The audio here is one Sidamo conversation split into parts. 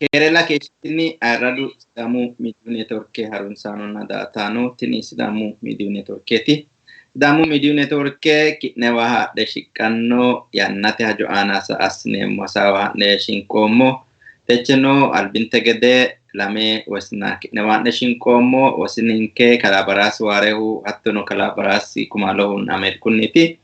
Keerella keeshshitini ayirradu Sidaamu Miidiyu Neetworke harunsaanonna daa''ataano, tini Sidaamu Miidiyu Neetworkeeti. Sidaamu Miidiyu Neetworke ki'newa haadhe shiqqanno yannate hajo aana assineemmo hasaawa haa'ne shinqoommo. Techeno albinte gede lame wosina ki'newa haa'ne shinqoommo. Wosininke kalaa Baraasi Waarehu hattono kalaa Baraasi Kumalohunna Ameerikunniiti.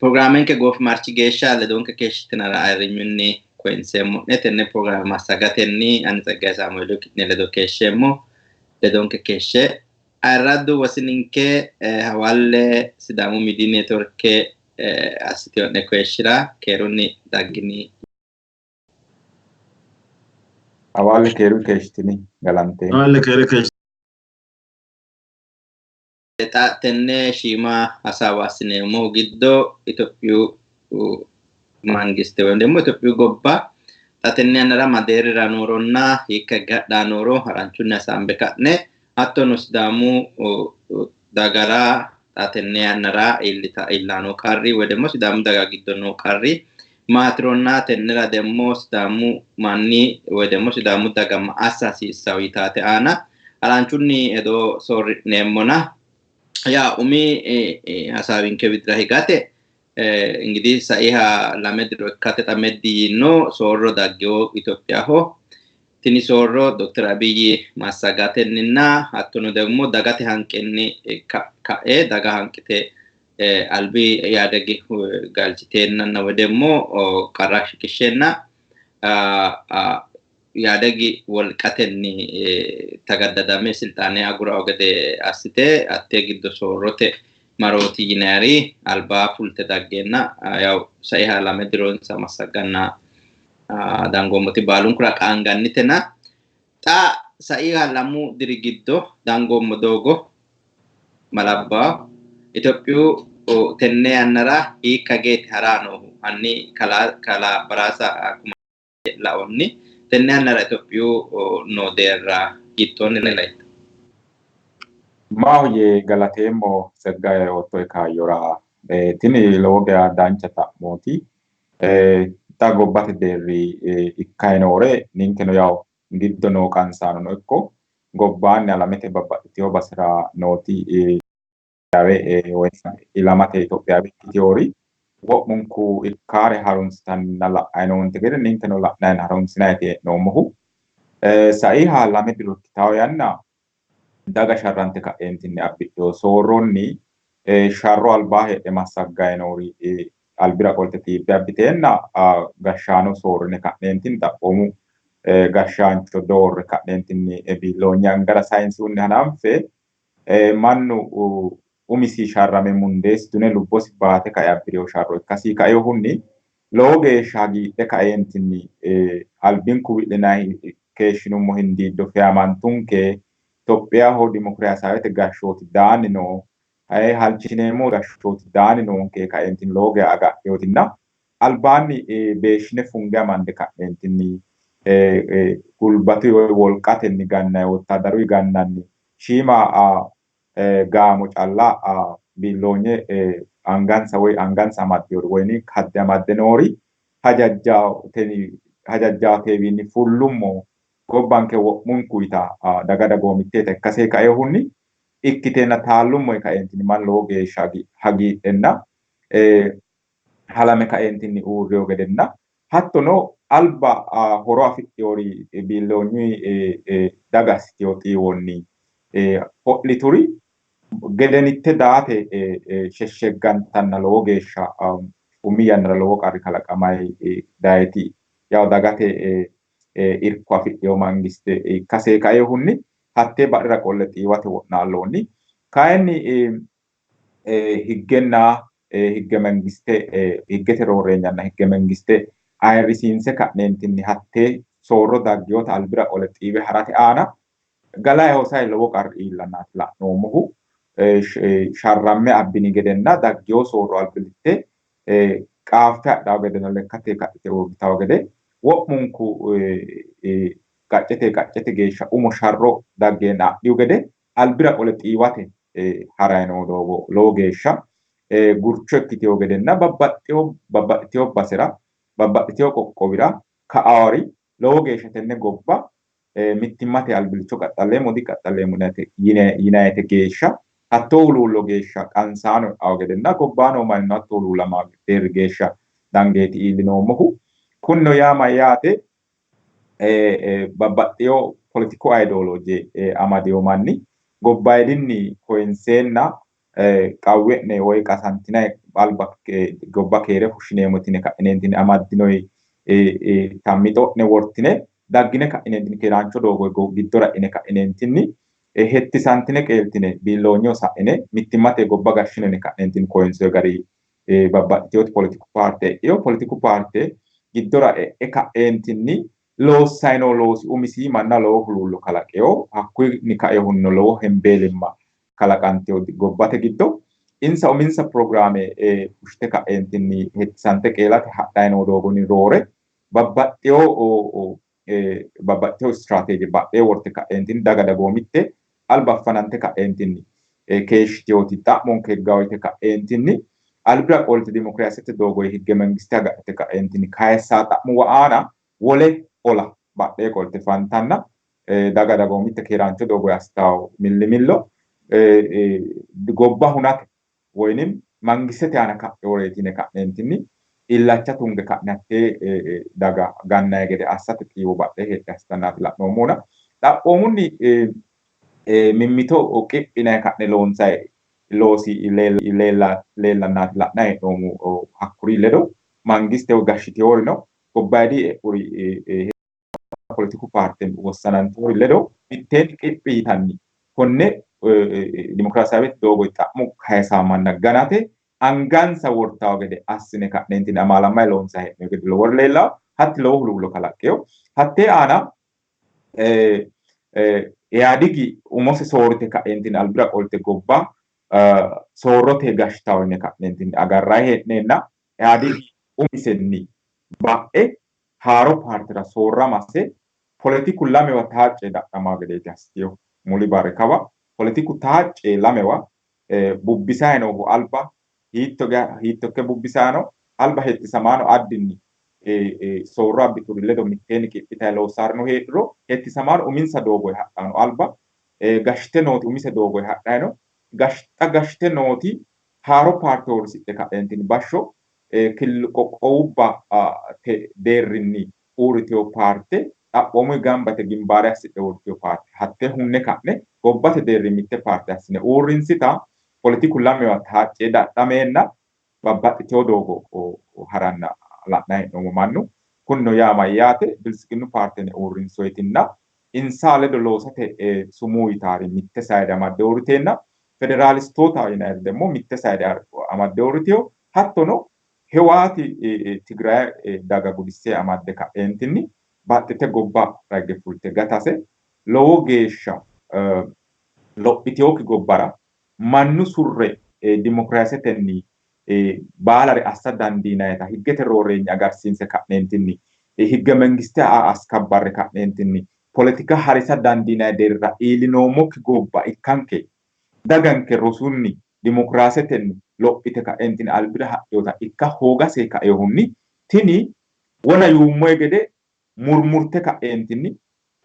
Pirogiraamenke goofimarchi geeshsha ledonke keeshshitinara ayirrinyunni koyinseemmo'ne. Tenne pirogiraame massagatenni ani Tseggaye Saamueelihu ki'ne ledo keeshsheemmo. Ledonke keeshshe. Ayirraddu wosininke hawalle Sidaamu Miidiyu Neetworke assitino'ne koyishshira keerunni daggini. Hawalle keeru keeshshitini galanteemmo. Hawalle keeru keeshshitini. Xa tenne shiima hasaawa assineemmohu giddo Itophiyu mangiste woy ደግሞ Itophiyu gobba xa tenne yannara ma deerrira nooronna hiikka higge hadhanni nooro haranchunni hasaambe ka'ne hattono Sidaamu dagara xa tenne yannara iillita iillanni noo qarri woy ደግሞ Sidaamu daga giddo noo qarri maatironna tennera ደግሞ Sidaamu manni woy ደግሞ Sidaamu daga ma assa hasiissawo yitaate aana haranchunni hedo soorri'neemmona. Yaa umi hasaawinke widira higate ingidihi saiha lame diro ikkate xa meddi yiino soorro daggewo Itophiyaho. Tini soorro Dokter Abiy massagatenninna hattono ደግሞ dagate hanqenni ka'e daga hanqite albi Yaadegi galchiteennanna woy ደግሞ qarra shiqishsheenna Yaadegi wolqatenni tagaddadame silxaane agurao gede assite hattee giddo soorrote marooti yinayari alba fulte daggeenna yaw saiha lame dironsa massagganna dangoommoti baalunkura qaangannitena xa saiha lamu diri giddo dangoommo doogo malabbaa Itophiyu tenne yannara hiikka geeti hara noohu? Hanni kalaa Baraasa Kuma laonni tenne yannara Itophiyu noo deerra hiittoonni laitto? Maahoyye galateemmo Tseggaye oottoe kaayyora. Tini lowo geya dancha xa'mooti. Xa gobbate deerri ikkayi noore ninkeno yawo giddo noo qansaanono ikko gobbaanni alamete babbaxxitino basera nooti ilamate Itophiyawe ikkiteyoori wo'munku ikkaare harunsitanna la'ayi noonte gede ninkeno la'nayinna harunsinayiiti hee'noommohu. Saiha lame diro ikkitawo yanna daga sharrante ka'eentinni abbidhino soorronni sharro albaa heedhe massaggayi noori albira qolte xiibbe abbiteenna gashshaano soorrine ka'neentinni xaphoomu gashshaancho doorre ka'neentinni biilloonye angara sayinsihunni hananfe mannu umisi sharrame mundeesi dune lubbosi baate kae abbirino sharro ikkasi kainohunni lowo geeshsha hagiidhe kaeentinni albinku wi'linanni keeshshinummo hindiiddo feyamantunke Itophiyaho dimokiraasiyaawete gashshooti daanni no, halchineemmo gashshooti daanni noonke kaeentinni lowo geeshsha agadhinotinna albaanni beeshshine funge amande ka'neentinni gulbatu woy wolqatenni gannanni wottaadaruyi gannanni shiima gaamo calla biilloonye angansa woy angansa amaddinori woyini kadde amadde noori hajajjaatewiinni fullummo gobbanke wo'munkuyita daga dagoomitteta ikkase kainohunni ikkiteenna taallummo kaeentinni mannu lowo geeshsha hagiidhenna halame kaeentinni uurriyo gedenna hattono alba horo afidhinori biilloonyuyi daga assitino xiiwonni ho'lituri gedenitte daate sheshsheggantanna lowo geeshsha umi yannara lowo qarri kalaqamayi dayiti yawo dagate irko afidhino mangiste ikkase kainohunni hattee badhera qolle xiiwate wo'naalloonni. Kayinni higgenna higge mangiste higgete roorreenyanna higge mangiste ayirrisiinse ka'neentinni hattee soorro dagginota albira qole xiiwe harate aana galayi hosayi lowo qarri iillannaati la'noommohu. Sharramme abbini gedenna daggino soorro albillitte qaaffe hadhawo gedenna lekkate kadhite uurritawo gede wo'munku qaccete qaccete geeshsha umo sharro daggeenna adhihu gede albira qole xiiwate harayi noo doogo lowo geeshsha gurcho ikkitewo gedenna babbaxxitewo basera babbaxxitewo qoqqowira ka'aori Lowo geeshsha tenne gobba mittimmate albillicho qaxxalleemmo diqaxxalleemmo yinayite geeshsha hattoo huluullo geeshsha qansaano e'awo gedenna gobbaano mannino hatto huluullama deerri geeshsha dangeeti iillinoommohu. Kunino yaa mayyaate, babbaxxeyo politiku ayidooloje amadeyo manni gobbayidinni koyinseenna qawwe'ne woy qasantinayi alba gobba keere fushshineemmo yitine ka'ineentinni amaddinoyi mixo'ne wortine daggine ka'ineentinni keeraancho doogo giddora e'ine ka'ineentinni hettisantine qeeltine biilloonyeho sa'ine mittimmate gobba gashshino yine ka'neentinni koyinsoyi gari babbaxxiteyooti politiku paarte e'eyo politiku paarte giddora e'e ka'eentinni loossayi noo loosi umisi manna lowo huluullo kalaqeyo. Hakkuyinni kaehunnino lowo hembeelimma kalaqanteyo gobbate giddo. Insa uminsa pirogiraame fushshite ka'eentinni hettisante qeelate hadhayi noo doogonni roore babbaxxeyo babbaxxiteyo istiraateeje badhee worte ka'eentinni daga dagoomitte alba fanante ka'eentinni keeshshiteyooti xa'monke higgawo yite ka'eentinni albira qolte dimokiraasete doogoyi higge mangiste agadhite ka'eentinni kayissaa xa'muwa aana wole ola badhee qolte fantanna daga dagoomitte keeraancho doogoyi assitawo millimillo gobba hunate woyinim mangistete aana ka'eoreeti yine ka'neentinni illacha tunge ka'ne hattee daga gannayi gede assate xiiwo badhee heedhe assitannaati la'noommohuna. Xaphoomunni mimmito qiphinayi ka'ne loonsayi loosi leellannaati la'nayi hee'noommo. Hakkuri ledo mangiste gashshiteyorino gobbayidi e'uri politiku paarte wossanantinori ledo mitteenni qiphi yitanni konne dimokiraasiyaawete doogo xa'mo kayisaa manna ganate angansa wortawo gede assine ka'neentinni amaalammayi loonsayi hee'noyi gede lowori leellawo. Hatti lowo huluullo kalaqqeyo. Hattee aana Ihaadigi umose soorrite ka'eentinni albira qolte gobba soorrote gashshitawo yine ka'neentinni agarrayi hee'neenna Ihaadigi umisenni ba'e haaro paartera soorramase poletiku lamewa taacce dadhamawo gedeeti assiteyo. Muli barri kawa poletiku taacce lamewa bubbisayi noohu alba hiitto ikke bubbisayi no, alba hettisamaano addinni soorro abbituri ledo mitteenni qiphitayi loossaarino heedhuro hettisamaano uminsa doogoyi hadhano, alba gashshite nooti umise doogoyi hadhayi no. Xa gashshite nooti haaro paarte uurrisidhe ka'eentinni bashsho qoqqowubba deerrinni uurriteyo paarte xaphoomunni gamba yite gimbaare assidhe uurriteyo paarte hatte hunne ka'ne gobbate deerrinni mitte paarte assine uurrinsita poletiku lamewa taacce dadhameenna babbaxxiteyo doogo haranna la'nayi hee'noommo mannu. Kunino yaa mayyaate, Biltsiginnu paartene uurrinsoyitinna insa ledo loosate sumuu yitaari mitte sayide amadde uurriteenna federaalistoota yinayiri demmo mitte sayide amadde uurriteyo. Hattono Hewaati Tigraye daga gudisse amadde ka'eentinni baxxite gobba ragge fulte gatase lowo geeshsha lophiteyokki gobbara mannu surre dimokiraasetenni baalare assa dandiinayita higgete roorreenyi agarsiinse ka'neentinni higge mangiste askabbarre ka'neentinni poletika harisa dandiinayi deerra iillinoommokki gobba ikkanke daganke rosunni dimokiraasetenni lophite ka'eentinni albira hadhinota ikka hoogase kainohunni tini wona yuummoyi gede murmurte ka'eentinni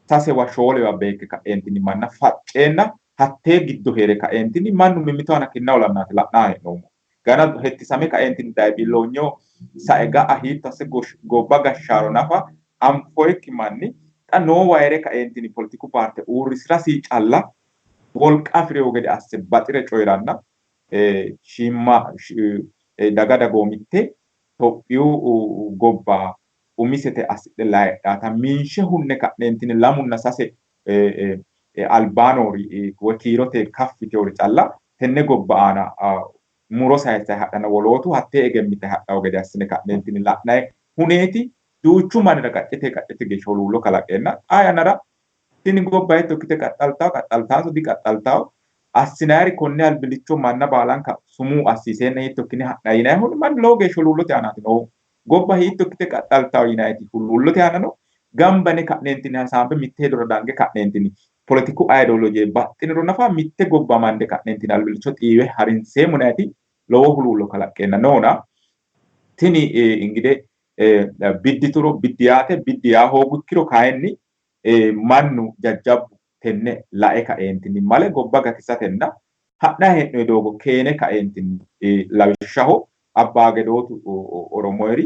sasewa shoolewa beekke ka'eentinni manna facceenna hattee giddo hee're kaeentinni mannu mimmito aana kinna olannaati la'nanni hee'noommo. Gana hettisame kaeentinni daye biilloonyeho sae ga'a hiitto asse gobba gashshaaro nafa anfoyikki manni xa noowa hee're kaeentinni poletiku paarte uurrisirasi calla wolqa afi'reyo gede asse baxire coyi'ranna shiima daga dagoomitte Tophiyu gobba umisete assidhe layidhata minshe hunne ka'neentinni lamunna sase albaa noori woy kiirote kaffi yiteori calla tenne gobba aana muro sayisse hadhanna wolootu hattee egemmite hadhawo gede assine ka'neentinni la'nayi huneeti duuchu mannira qaccete qaccete geeshsha huluullo kalaqeenna xaa yannara tini gobba hiitto ikkite qaxxaltawo, qaxxaltaanso diqaxxaltawo, assinayiri konne albillicho manna baalanka sumuu assiiseenna hiitto ikkine ha'nayi yinayihunni mannu lowo geeshsha huluullote aanaati noohu. Gobba hiitto ikkite qaxxaltawo yinayiti huluullote aana no. Gamba yine ka'neentinni hasaambe mitte hedora dange ka'neentinni poletiku ayidooloje baxxiniro nafa mitte gobba amande ka'neentinni albillicho xiiwe harinseemmo yinayiti lowo huluullo kalaqqeenna noona tini ingide Biddituro biddi yaate, biddi yaa hoogukkiro kayinni mannu jajjabbu tenne lae kaeentinni male gobba gatisatenna ha'nayi hee'noyi doogo keene kaeentinni lawishshaho abbaa gedootu Oromoyeri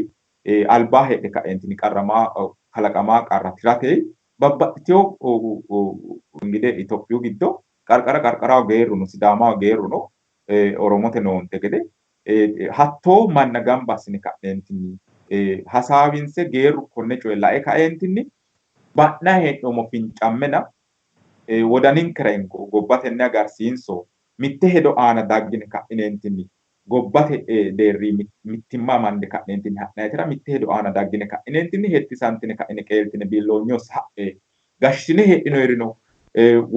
albaa heedhe kaeentinni qarramaa kalaqamaa qarra tirate babbaxxiteyo ingide Itophiyu giddo qarqara qarqaraho geerru no, Sidaamaho geerru no, Oromote noonte gede hattoo manna gamba assine ka'neentinni hasaawinse geerru konne coye lae kaeentinni ba'nayi hee'noommo fincammena wodaninkera hinko gobbatenni agarsiinso mitte hedo aana daggine ka'ineentinni gobbate deerri mittimma amande ka'neentinni ha'nayitera mitte hedo aana daggine ka'ineentinni hettisantine ka'ine qeeltine biilloonyeho sa'e gashshine heedhinoyirino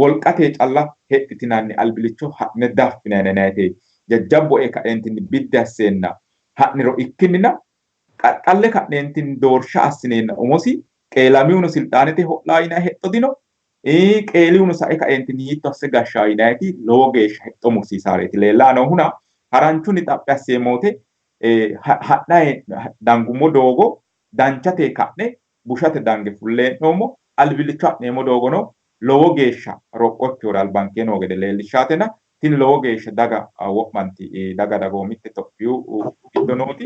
wolqate calla hexxitinanni albilicho ha'ne daffinanni jajjabbu e ka'eentinni biddi asseenna ha'niro ikkinnina qaxxalle ka'neentinni doorsha assineenna umosi qeelamihuno silxaanete ho'laa yinanni hexxo dino, qeelihuno sae kaeentinni hiitto asse gashshaa yinanniti lowo geeshsha hexxo mursiisaareeti leellaa noohuna haranchunni xaphi asseemmo wote ha'nayi dangummo doogo danchate ka'ne bushate dange fulle hee'noommo, albillicho ha'neemmo doogono lowo geeshsha roqqo ikkihura albankee noo gede leellishshaatena tini lowo geeshsha daga wo'manti daga dagoomitte Itophiyu giddo nooti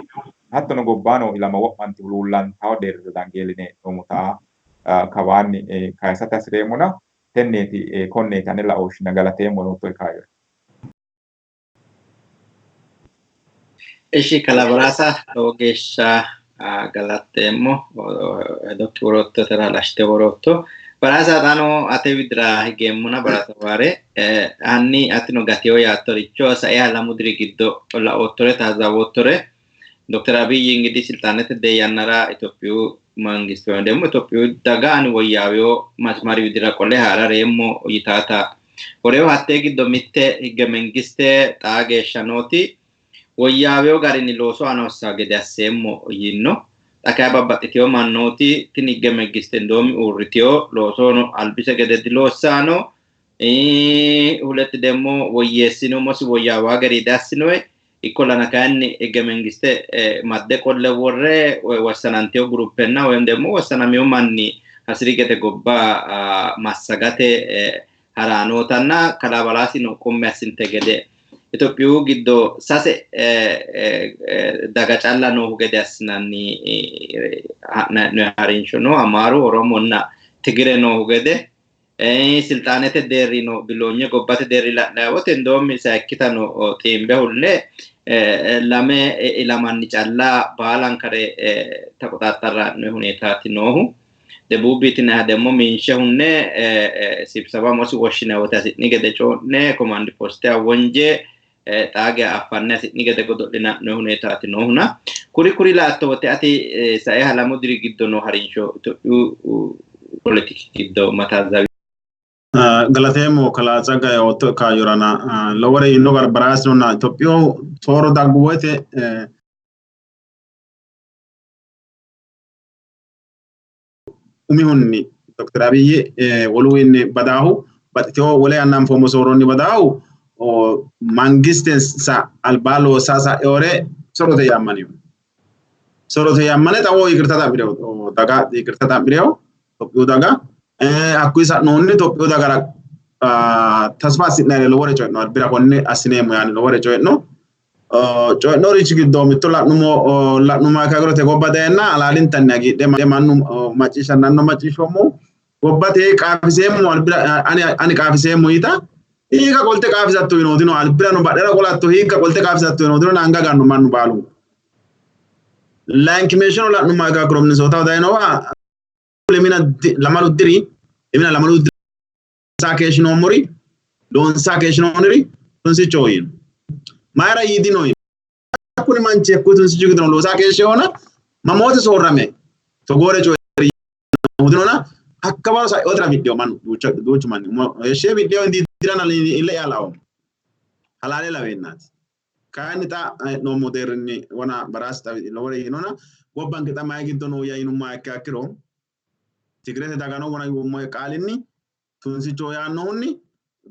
hattono gobbaa noo ilama wo'manti huluullantawo deerrira dange iilline hee'noommota kawaanni kayisate hasireemmona tenneeti konneeti ane laooshshina galateemmo noottoe kaayyora. Ishi kalaa Baraasa lowo geeshsha galatteemmo hedokki woroottotera halashshite worootto. Baraasa xaano ate widira higeemmona Baraasa Waare hanni atino gatewo yaattoricho saiha lamu diri giddo laoottore taazzawoottore Dokter Abiy ingidihi silxaanete dee yannara Itophiyu mangiste woyi ደግሞ Itophiyu daga ani woyyaawewo masmari widira qole haa'rareemmo yitaata worewo hattee giddo mitte higge mengiste xaa geeshsha nooti woyyaawewo garinni loosu aana hossanno gede asseemmo yiinno. Xa kayi babbaxxitewo mannooti tini higge mengiste indoomi uurritewo loosono albise gede diloossaano huletti ደግሞ woyyeessino umosi woyyaawa gari diassinoe ikkollana kayinni higge mengiste madde qolle worre wossanantewo guruppenna woyim ደግሞ wossanamino manni hasiri gede gobba massagate haraanootanna kalaa Balaasino qummi assinte gede Itophiyu giddo sase daga calla noohu gede assinanni ha'nanni harinsho no, Amaaru, Oromonna Tigire noohu gede silxaanete deerri no biloonye gobbate deerri la'nanni wote indoomi sayikkitano xiimbe hulle lame ilamanni calla baalankare taqoxaaxxarra'ne huneetaati noohu. Debuubi yitinayiha demmo minshe hunne sibsaba umosi woshshinanni wote hasi'ni gede coo'ne komandi poste awwonje xaa geya affanne hasi'ni gede godo'lina'ne huneetaati noohuna kuri kuri la'atto wote ati saiha lamu diri giddo noo harinsho Itophiyu poletiki giddo matazzawi. Galateemmo kalaa Tsaggaye ootto kaayyorana lowore yiino barbaraasinonna Itophiyu soorro daggu woyte umihunni Dokter Abiy woluwiinni badaahu baxxitewo wole yanna anfoommo soorronni badaahu mangistensa albaa loossa sa'eore sorote yaammanino. Sorote yaammane xawo yiqirta xa'mi'reyo daga yiqirta xa'mi'reyo Itophiyu daga hakkuyi sa'noonni Itophiyu dagara tasfa assi'nayire lowore coyi'no albira konne assineemmo yaanni lowore coyi'no. Coyi'norichi giddo mitto la'numo la'nummo ikkiro gobba dayenna halaalintanni hagiidhe mannu macciishshannanno macciishshoommo gobbate qaafiseemmo albira ani qaafiseemmo yita hiikka qolte qaafisatto yinootino albirano badhera qolatto hiikka qolte qaafisatto yinootino anga ganno mannu baalunku. Layinkimeeshshino la'nummo ikkiro Minisootaho dayinowa lemina lamalu diri lemina lamalu diri loonsaa keeshshinoommori loonsaa keeshshinoonniri tunsichoho yiino. Mayira yiidino yiino. Kuni manchi hakkuyi tunsichu giddo loosaa keeshsheehona mamoote soorrame togoore coyi'rinona hakka waro saiotira bidhiyo mannu duuchu manni umo heeshshe bidhiyo indiidirana ille'ya laoommo. Halaale laweennaati. Kayinni xa hee'noommo deerrinni wona baraasi xawi lowore yiinona gobbanke xa mayi giddo nooyya yinummoha ikkiha ikkiro Tigirete dagano wona yuummohe qaalinni tunsichoho yaannohunni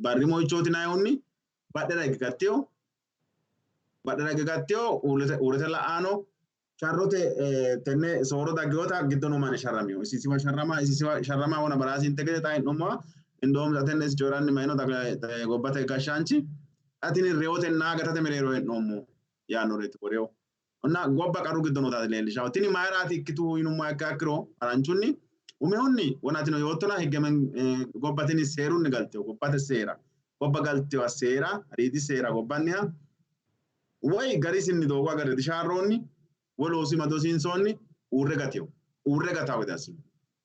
barri moichooti yinannihunni badhera higge gattino, badhera higge gattino, uurrite la'ano. Sharrote tenne soorro daggeota giddo noo manni sharramino. Isisiwa sharrama isisiwa sharrama wona baraasinte gede xa hee'noommowa indoom xa tenne isi coyi'ranni mayino gobbate gashshaanchi xa tini reyotenna gatate mereero hee'noommo yaannoreeti woreo. Na gobba qarru giddo noota leellishawo. Tini mayiraati ikkitu yinummoha ikkiha ikkiro haranchunni umihunni wonatino yoottona higge gobba tini seerunni galtewo gobbate seera gobba galtewa seera aliidi seera gobbanniha woy garisinni doogo agarre dishaarroonni woy loosu ima dosiinsoonni uurre gatino uurre gatawo gede assino.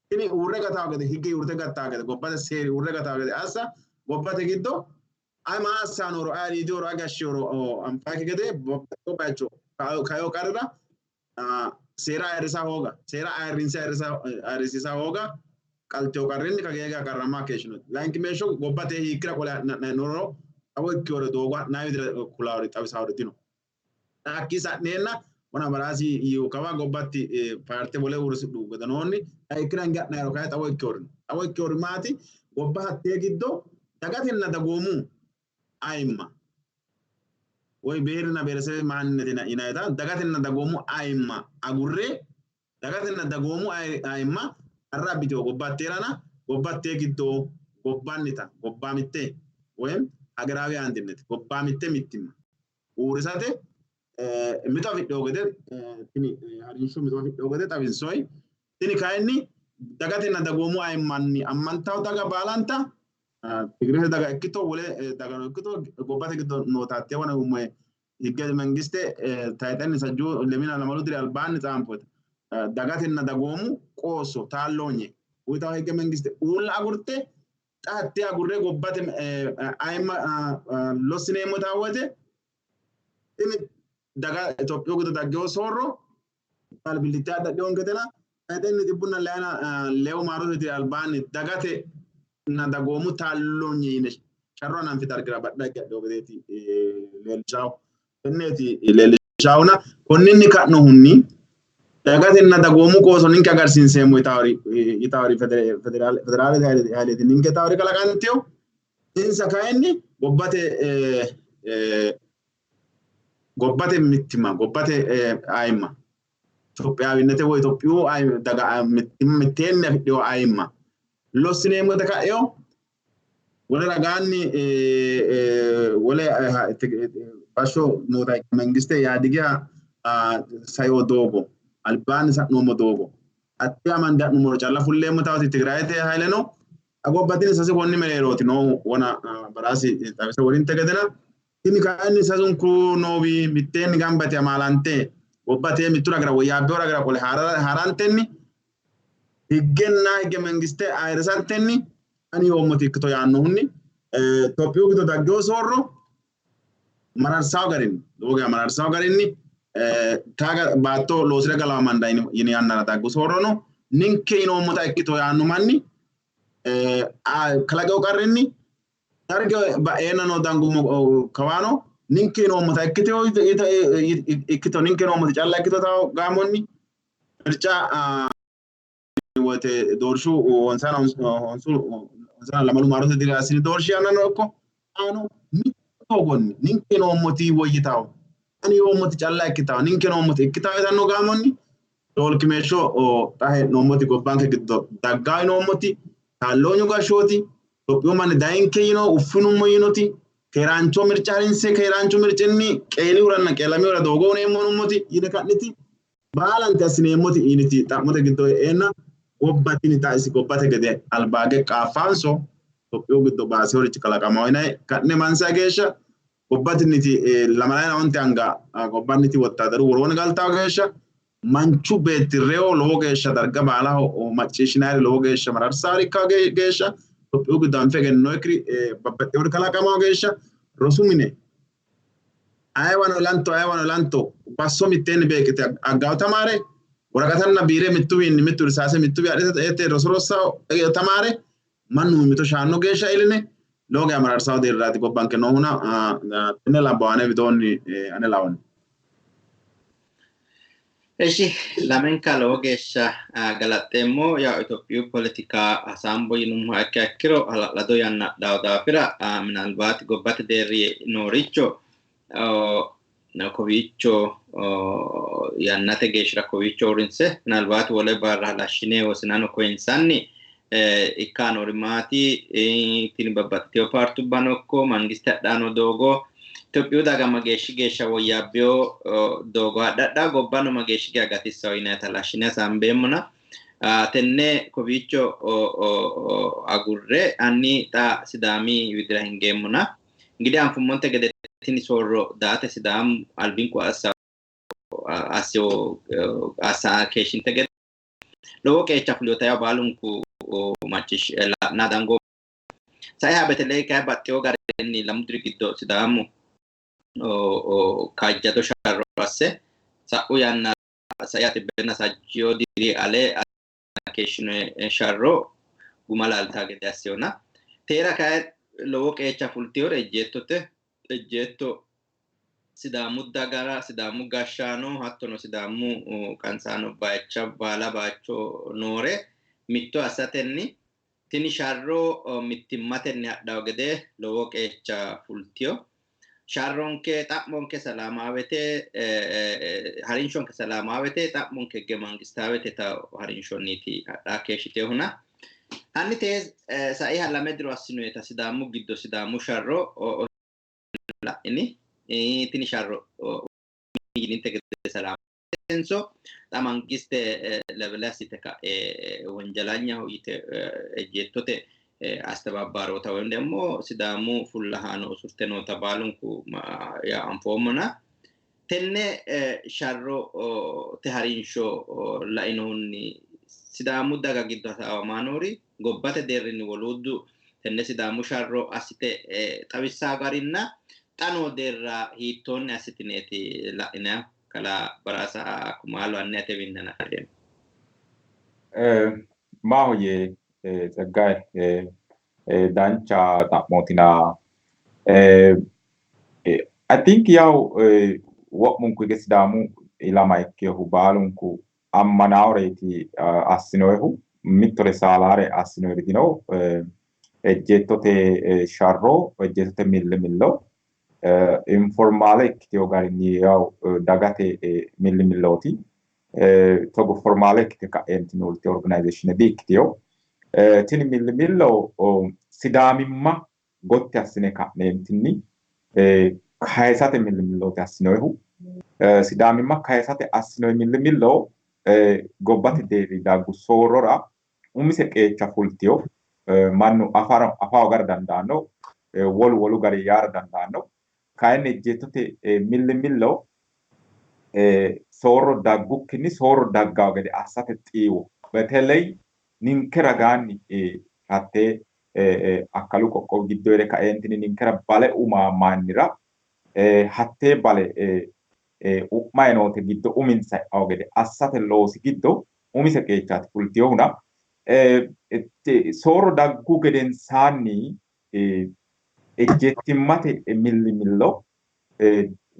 Tini uurre gatawo gede higge uurrite gattawo gede gobbate seeri uurre gatawo gede assa gobbate giddo ayi maa assanni nooro ayi aliidihoro ayi gashshihoro anfanniki gede babbaxxino bayicho kayo qarrira seera ayirrisa hooga seera ayirrinse ayirrisiisa hooga qaltewo qarrinni kageega qarramma keeshshino. Layinkimeeshsho gobbate hiikkira qole ha'nanni nooro xawo ikkewore doogo ha'nanni widira kulaawore xawisaawore dino. Hakkii sa'neenna wona baraasi yiu kawa gobbatti paarte wole uurrisidhu gedenoonni hiikkira hinge ha'nayiro kayi xawo ikkewori no. Xawo ikkewori maati? Gobba hattee giddo dagatenna dagoomu ayimma woy beerinna beeresebe maannete yinayita dagatenna dagoomu ayimma agurre dagatenna dagoomu ayimma qarra abbitewo gobbatteerana gobbattee giddo gobbannita gobbaamitte woyim hageraawi andinnete gobbaamitte mittimma uurrisate mixo afidhino gede tini harinsho mixo afidhino gede xawinsoyi. Tini kayinni dagatenna dagoomu ayimmanni ammantawo daga baalanta Tigirete daga ikkito wole dagano ikkito gobbate giddo noota hattee wona umme higge mangiste tayixenni sajjuu lemina lamalu diri albaanni xaanfoyta dagatenna dagoomu qoosso taalloonye uyitawo higge mangiste uulla agurte xa hattee agurre gobbate ayimma lossineemmota woyte tini daga Itophiyu giddo daggewo soorro albillitte adhadhinonketena tayixenni xibbunna leyana lewu maarote diri albaanni dagatenna dagoomu taalloonye yine sharro hananfi dargira badhe higge hadhino gedeeti leellishawo. Tenneeti leellishaahuna konninni ka'nohunni dagatenna dagoomu qooso ninke agarsiinseemmo yitawori federaalete hayileeti ninke yitawori kalaqantino. Insa kayinni gobbate gobbate mittimma gobbate ayimma Itophiyaawinnete woy Itophiyu daga mittimma mitteenni afidhino ayimma lossineemmote ka'eo wole ragaanni wole bashsho noota mangiste Yaadigiha saio doogo albaanni sa'noommo doogo hatte amande ha'nummoro calla fulleemmo taati Tigrayete hayleno gobba tini sase konni mereerooti noohu wona baraasi xawise worinte gedena tini kayinni sasunku noowi mitteenni gamba yite amaalante gobbate mittu ragira woyyaabbino ragira qole harantenni higgenna higge mangiste ayirrisantenni ani yoommoti ikkito yaannohunni Itophiyu giddo daggino soorro mararsawo garinni lowo geya mararsawo garinni taaga baatto loosire galawa manda yini yannara daggu soorrono ninke yinoommota ikkito yaanno manni kalaqino qarrinni darge ba'eenna noo dangummo kawaano ninke yinoommota ikkito ikkito ninke yinoommota calla ikkito gaamonni mirca woyte doorshu honsana honsu honsana lamalu maarote diri assini doorshi yannano ikko aano mittu doogonni ninke yinoommoti woyyitawo ani yoommoti calla ikkitawo ninke yinoommoti ikkitawo yitanno gaamonni shoolkimeeshsho xa hee'noommoti gobbanke giddo daggaa yinoommoti taalloonyu gashshooti Itophiyu manni dayinke yino uffinummo yinoti keeraancho mirca harinse keeraanchu mircinni qeelihuranna qeelamihura doogo uneemmo yinummoti yine ka'niti baalanti assineemmoti yiniti xa'mote giddo e'eenna gobba tini xa isi gobbate gede albaage qaaffaanso Itophiyu giddo baasihorichi kalaqamaho yinay ka'ne mansa geeshsha gobbatiniti lamalayina onte anga gobbanniti wottaadaru woroonni galtawo geeshsha manchu beetti reyo lowo geeshsha darga baalaho macciishshinayiri lowo geeshsha mararsaari ikka geeshsha Itophiyu giddo anfe egennoyikkiri babbaxxinori kalaqamawo geeshsha rosu mine ayeewano ilanto ayeewano ilanto basso mitteenni beeqqite aggawo tamaare woraqatanna biire mittuwiinni mittu irsaase mittuwi adhite roso rossawo tamaare mannu mimmito shaanno geeshsha iiline lowo geya mararsawo deerraati gobbanke noohuna tenne labbawo ane widoonni ane lawanno. Eshi lamenka lowo geeshsha galaxxeemmo. Yaw Itophiyu poletika hasaambo yinummoha ikkiha ikkiro hala'lado yanna adhawo daafira minalbaati gobbate deerri nooricho Kowiicho yannate geeshshira kowiicho uurrinse minalbaati wole barra halashshine wosinano koyinsanni ikkanori maati, tini babbaxxiteyo paartubbano ikko mangiste hadhano doogo Itophiyu daga mageeshshi geeshsha woyyaabbeyo doogo hadhadha gobbano mageeshshi geeshsha gatissayo yinayita halashshine hasaambeemmona. Tenne kowiicho agurre anni xa Sidaami widira hingeemmona. Ingidihi anfummonte gede tini soorro daate Sidaamu albinku assa assa keeshshinte gede lowo qeecha fuliyota yaa baalunku macciishshe la'na dango. Saiha betelei kayi baxxeyo garinni 2 diri giddo Sidaamu kaajjado sharro asse sa'u yanna saiha xibbenna sajjiyo diri ale keeshshino sharro guma laaltaa gede asseyona. Teera kayi lowo qeecha fultiyore ejjeettote ejjeetto Sidaamu dagara, Sidaamu gashshaano hattono Sidaamu qansaano bayicha baala bayicho noore mitto assatenni tini sharro mittimmatenni hadhawo gede lowo qeecha fultiyo. Sharronke xa'monke salaamaawete, harinshonke salaamaawete, xa'monke hige mangistaawete ta harinshonniiti hadhaa keeshshitehuna. Hanni tee saiha 2 diro assinoyeta Sidaamu giddo Sidaamu sharro la'ini tini sharro yininte gede salaamatenso xa mangiste levele assite ka'e wonjalanyaho yite ejjeettote astebabbaroota woyim ደግሞ Sidaamu fullahaano usurte noota baalunku yaa anfoommona. Tenne sharro te harinsho lainohunni Sidaamu daga giddo hasaawamaanori gobbate deerrinni woluuddu tenne Sidaamu sharro assite xawissaa garinna xa noo deerra hiittoonni assitineeti la'inaa kalaa Baraasa Kumaalo anni atewiinni hanafeemmo. Maahoyye Tseggaye, dancha xa'mootina. I think yawu wo'munku hige Sidaamu ilama ikkehu baalunku ammanaaworeeti assinoehu, mittore saalaare assinoeri dino. Ejjeettote sharro, ejjeettote millimillo informaale ikkiteyo garinni yawu dagate millimillooti. Togo formaale ikkite ka'eentini uurritino organization di ikkiteyo. Tini millimillo Sidaamimma gotti assine ka'neentinni kayisate millimillooti assinoehu. Sidaamimma kayisate assinoe millimillo gobbate deerri daggu soorrora umise qeecha fultiyo. Mannu afawo gara dandaanno, wolu wolu gari yaara dandaanno. Kayinni ejjeettote millimillo soorro daggukkinni soorro daggawo gede assate xiiwo beteley ninke ragaanni hatte akkalu qoqqowi giddo heere kaeentinni ninkera bale umaammaannira hattee bale u'mayi noote giddo uminsa e'awo gede assate loosi giddo umise qeechaati fultiyohuna. Soorro daggu gedensaanni ejjeettimmate millimillo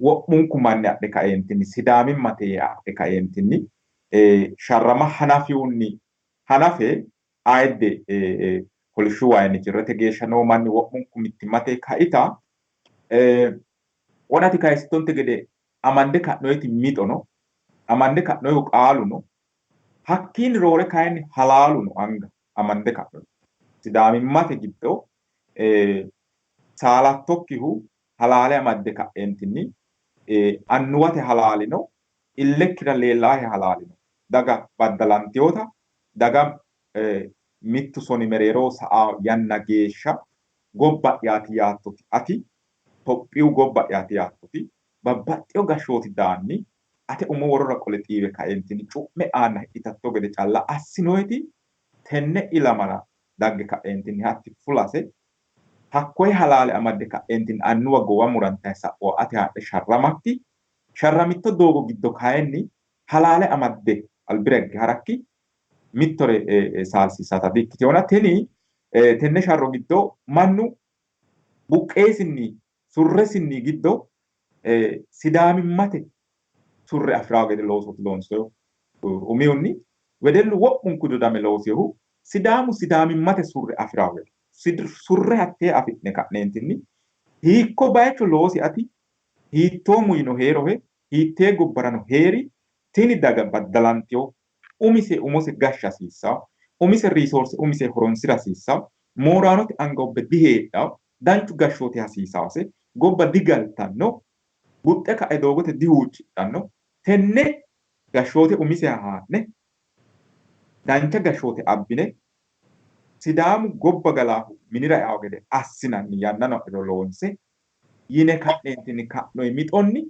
wo'munku manni adhe kaeentinni Sidaamimmate yee adhe kaeentinni sharrama hanafihunni hanafe ayidde kolishshu waayinni cirrete geeshsha noo manni wo'munku mittimmate kaita wonati kayisittonte gede amande ka'noyiti mixono, amande ka'noyihu qaaluno, hakkiinni roore kayinni halaaluno anga amande ka'noyi. Sidaamimmate giddo saalattokkihu halaale amadde ka'eentinni annuwate halaalino, illekkira leellaahe halaalino. Daga baddalantiyota, daga mittu soni mereero sa'a yanna geeshsha gobba'yaati yaattoti ati, Tophiyu gobba'yaati yaattoti, babbaxxiyo gashshooti daanni ate umo worora qole xiiwe kaeentinni cu'me aanna hidhitatto gede calla assinoeti tenne ilamara dagge ka'eentinni hatti fulase hakkoye halaale amadde ka'eentinni annuwa gowa murantayi sa'uwa ate haadhe sharramakki, sharramitto doogo giddo kayinni halaale amadde albira higge harakki mittore saalsiisata di ikkitewona. Tini tenne sharro giddo mannu buqqeesinni surresinni giddo Sidaamimmate surre afi'rawo gede loosooti loonsohu. Umihunni wedellu wo'munku dodame loosinohu Sidaamu Sidaamimmate surre afi'rawo gede surre hattee afi'ne ka'neentinni hiikko bayicho loosi ati Hiittoo muyino heerohe, hiittee gobbarano heeri, tini daga baddalantino, umise umose gashsha hasiissawo, umise resource umise horonsira hasiissawo, mooraanote anga ubbe diheedhawo, danchu gashshooti hasiisaawose, gobba digaltanno, guxxe ka'e doogote dihuuccidhanno, tenne gashshoote umiseha haa'ne dancha gashshoote abbine Sidaamu gobba galaahu minira eao gede assinanni yannano adhiro loonse yine ka'neentinni ka'noyi mixonni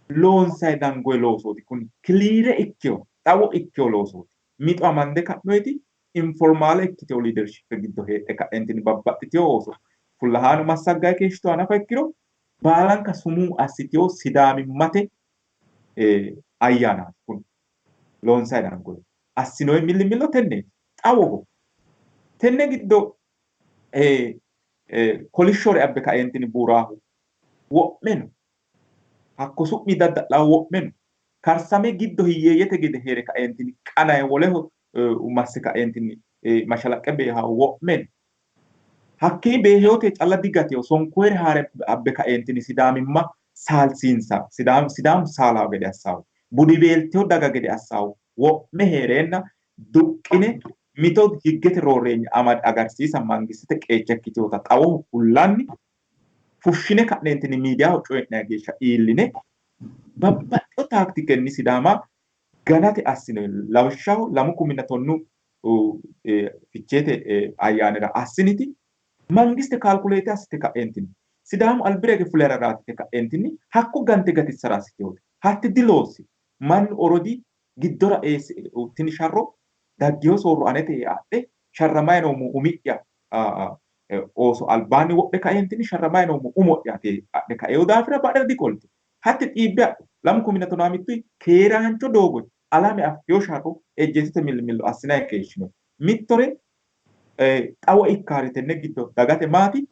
loonsayi dangoyi loosooti kuni kiliire ikkewo xawo ikkewo loosooti. Mixo amande ka'noyiti informaale ikkitewo leadership giddo heedhe ka'eentinni babbaxxitewo ooso fullahaano massaggayi keeshshitoha nafa ikkiro baalanka sumuu assitewo sidaamimmate ayyaanaati kuni loonsayi dangoyi assinoyi millimillo tenneeti xawoho. Tenne giddo kolishshore abbe kaeentinni buuraahu wo'me no. Hakko su'mi dadda'laahu wo'me no. Karsame giddo hiyyeeyyete gede hee're kaeentinni qanaye woleho masse kaeentinni mashalaqqe beehaahu wo'me no. Hakkii beeheyote calla digateyo sonkoyere haare abbe kaeentinni sidaamimma saalsiinsa sidaamu saalaahu gede assaahu budibeelteyo daga gede assaahu wo'me hee'reenna duqqine mito higgete roorreenya amad agarsiisa mangistete qeecha ikkiteota xawoho kullanni fushshine ka'neentinni miidiyaho coyi'nanni geeshsha iilline babbaxxino taaktikenni Sidaama ganate assino. Lawishshaho 2010 Ficheete ayyaanira assiniti mangiste kaalkuleete assite ka'eentinni Sidaamu albira hige fulera raatite ka'eentinni hakko gante gatissara assiteyote. Hatti diloossi mannu orodi giddora eesse tini sharro daggeyo soorro anete yee adhe sharramayi noommo umi'ya ooso albaanni wodhe kaeentinni sharramayi noommo umo'yaati adhe kaeyo daafira badhera diqoltino. Hatti xiibbe adhu 2015 keeraancho doogo alame affino sharro ejjeettote millimillo assinanni keeshshino. Mittore xawo ikkaari tenne giddo dagate maati?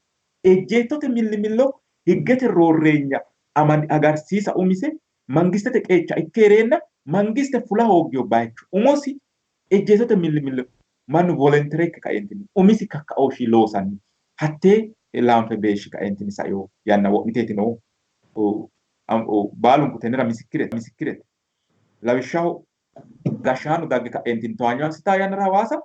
Ejjeettote millimillo higgete roorreenya agarsiisa umise mangistete qeecha ikke hee'reenna mangiste fula hooggiyo bayicho umosi ejjeettote millimillo mannu volunteer ikke kaeentinni umisi kakkaooshshi loosanni hattee laanfe beeshshi kaeentinni saino yanna wo'miteeti noohu. Baalunku tennera misikkirete. Lawishshaho gashshaano dagge ka'eentinni towaanyo assitaa yannara Hawaasa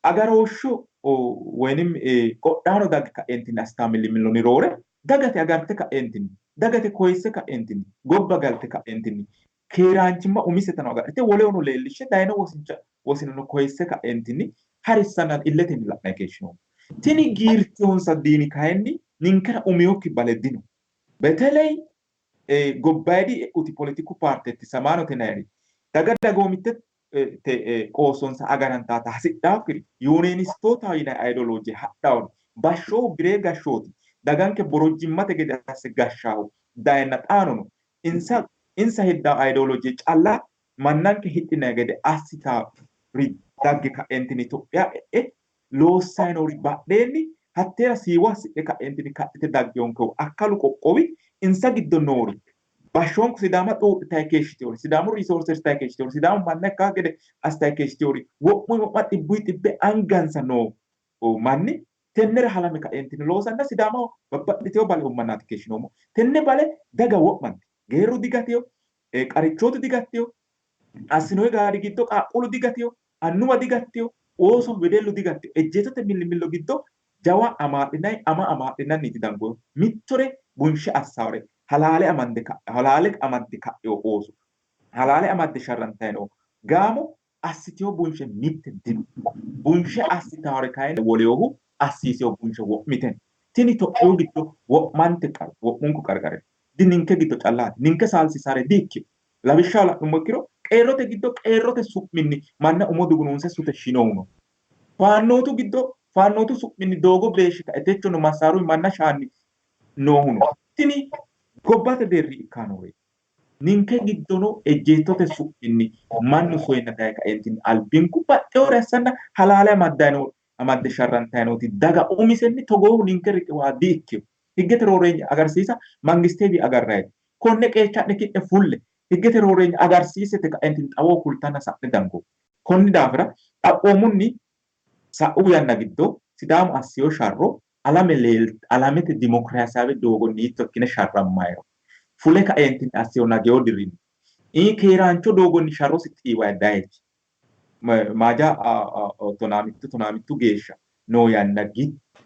agarooshshu woyinim qodhaano dagge ka'eentinni assitaa millimillonni roore dagate agarte ka'eentinni dagate koyisse ka'eentinni gobba galte ka'eentinni keeraanchimma umisetano agadhite wolehono leellishshe dayino wosincha wosinano koyisse ka'eentinni harissanna illetenni la'nanni keeshshinoommo. Tini giirtihonsa diini kayinni ninkera umihokki bale dino. Beteley gobbayidi e'uti poletiku paarte hettisamaanote yinayiri daga dagoomitte qoossonsa agarantaata hasidhaakkiri yuuneenistootaho yinanni ayidolooje hadhaawori bashshoohu biree gashshooti daganke borojjimmate gede asse gashshaahu dayenna xaano no. Insa insa heddaa ayidolooje calla mannanke hidhinanni gede assitaari dagge ka'entinni Itophiya e'e loossanni noori badheenni hatteera siiwo hasidhe ka'entinni kaxxite daggeyonkehu akkalu qoqqowi insa giddo noori bashshoonku Sidaama xuudhitayi keeshshiteori, Sidaamu riisoorses tayi keeshshiteori, Sidaamu manna ikkaa gede assitayi keeshshiteori wo'muyi wo'ma xibbuyi xibbe angansa noo manni tennera halame kaeentinni loosanna Sidaamaho babbaxxiteyo bale ummannaati keeshshinoommo. Tenne bale daga wo'manti geerru digateyo, qarichootu digatteyo, assinoyi gaadi giddo qaaqquullu digateyo, annuwa digatteyo, ooso wedellu digatteyo. Ejjeettote millimillo giddo jawa amaa'linanni ama amaa'linanniiti dangohu. Mittore bunshe assaawore halaale amande halaale amadde ka'eyo ooso halaale amadde sharrantayi noo gaamo assiteyo bunshe mitte dino. Bunshe assitaawore kayinni woleyohu assiiseyo bunshe wo'mite no. Tini Itophiyu giddo wo'mante wo'munku qarqarira di ninke giddo callaati. Ninke saalsiisaare di ikkino. Lawishshaho la'nummo ikkiro qeerrote giddo qeerrote su'minni manna umo dugunuunse sute shinohu no. Faannootu giddo faannootu su'minni doogo beeshshe kae techono massaaruyi manna shaanni noohu no. Tini gobbate deerri ikkaa nooreeti. Ninke giddono ejjeettote su'minni mannu soyenna daye kaeentinni albinku baxxewore assanna halaale amaddayi noo amadde sharrantayi nooti daga umisenni togoohu ninke riqiwaa di ikkino. Higgete roorreenya agarsiisa mangistewi agarrayite. Konne qeecha'ne ki'ne fulle. Higgete roorreenya agarsiisete kaeentinni xawoho kultanna sa'ne dangoommo. Konni daafira xaphoomunni sa'u yanna giddo Sidaamu assiyo sharro Alame alamete dimokiraasiyaawe doogonni hiitto ikkine sharrammayiro fule kaeentinni assiyo nageyo dirinni keeraancho doogonni sharrosi xiiwayi dayeti maaja 15 geeshsha noo yanna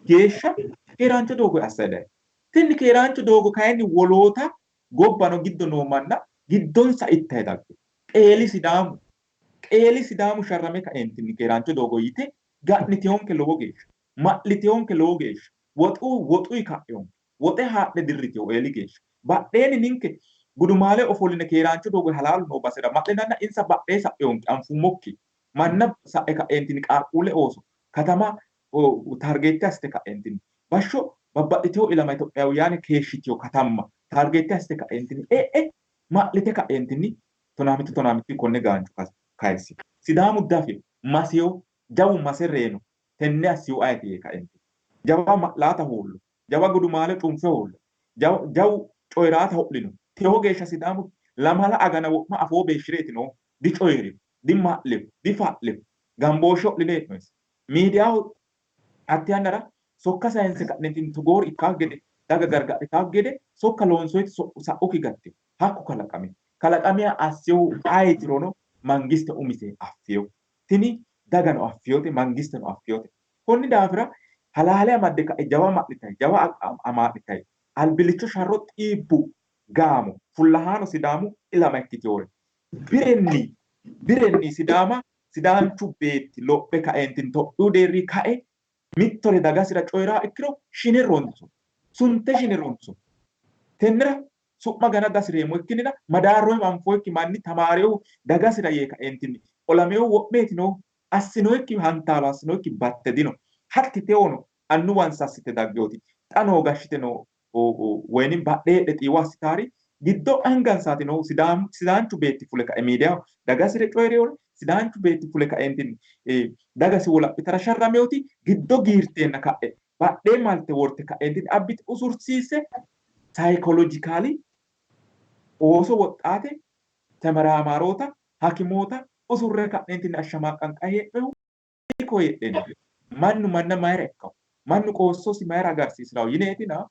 geeshsha keeraancho doogo assayi dayi. Tini keeraancho doogo kayinni woloota gobbano giddo noo manna giddonsa ittayi daggu. Qeeli Sidaamu sharrame kaeentinni keeraancho doogo yite ga'niteyonke lowo geeshsha ma'liteyonke lowo geeshsha woxu woxuyi ka'eyonke woxe haadhe dirriteyo eeli geeshsha badheeni ninke gudumaale ofolline keeraancho doogo halaalu noo basera ma'linanna insa badhee sa'eyonke anfummokki manna sa'e ka'eentinni qaaqquulle ooso katama taargeette assite ka'eentinni bashsho babbaxxiteyo ilama Itophiyaawuyaane keeshshiteyo katamma taargeette assite ka'eentinni e'e ma'lite ka'eentinni 15 konne gaancho kayissi. Sidaamu dafe maseyo jawu mase reeno tenne assiyo ayeti yee kaenti jawa ma'laata hoollo jawa gudumaale cunfe hoollo jawu coyiraata ho'lino teho geeshsha Sidaamu lamala agana wo'ma afoo beeshshireeti noo dicoyi'rino dima'lino difa'lino gambooshshe ho'line hee'noysi miidiyaho hatte yannara sokka sayinse ka'neentinni togoori ikkaa gede daga gargadhitaa gede sokka loonsoyti sa'uki gattino hakku kalaqami kalaqamiya assiyohu ayetirono mangiste umise affiyo tini dagano affiyote mangisteno affiyote konni daafira halaale amadde ka'e jawa ma'litayi jawa amaa'litayi albillicho sharro xiibbu gaamo fullahaano Sidaamu ilama ikkiteyore birenni Sidaama Sidaanchu beetti lophe kaeentinni Tophiyu deerri kae mittore dagasira coyiraa ikkiro shine ronso sunte shine ronso tennera su'ma gana dasireemmo ikkinnina madaarroyi anfoyikki manni tamaareehu dagasira yee kaeentinni olameehu wo'meeti noohu assinoyikki hantaalo assinoyikki batte dino hatti tewono annuwansa assite daggeoti xa noo gashshite noo woynim badhee heedhe xiiwo assitaari giddo angansaati noohu Sidaanchu beetti fule kae miidiyaho dagasire coyi'reyore Sidaanchu beetti fule kaeentinni dagasi wolaphitara sharrameyoti giddo giirteenna ka'e badhee malte worte ka'eentinni abbite usursiisse sayikolojikaali ooso woxxaate temeraamaroota hakimoota usurre ka'neentinni ashshamaqqanqayi hee'nohu hiikko heedheenna mannu manna mayira ikkawo mannu qoossosi mayira agarsiisirawo yineetina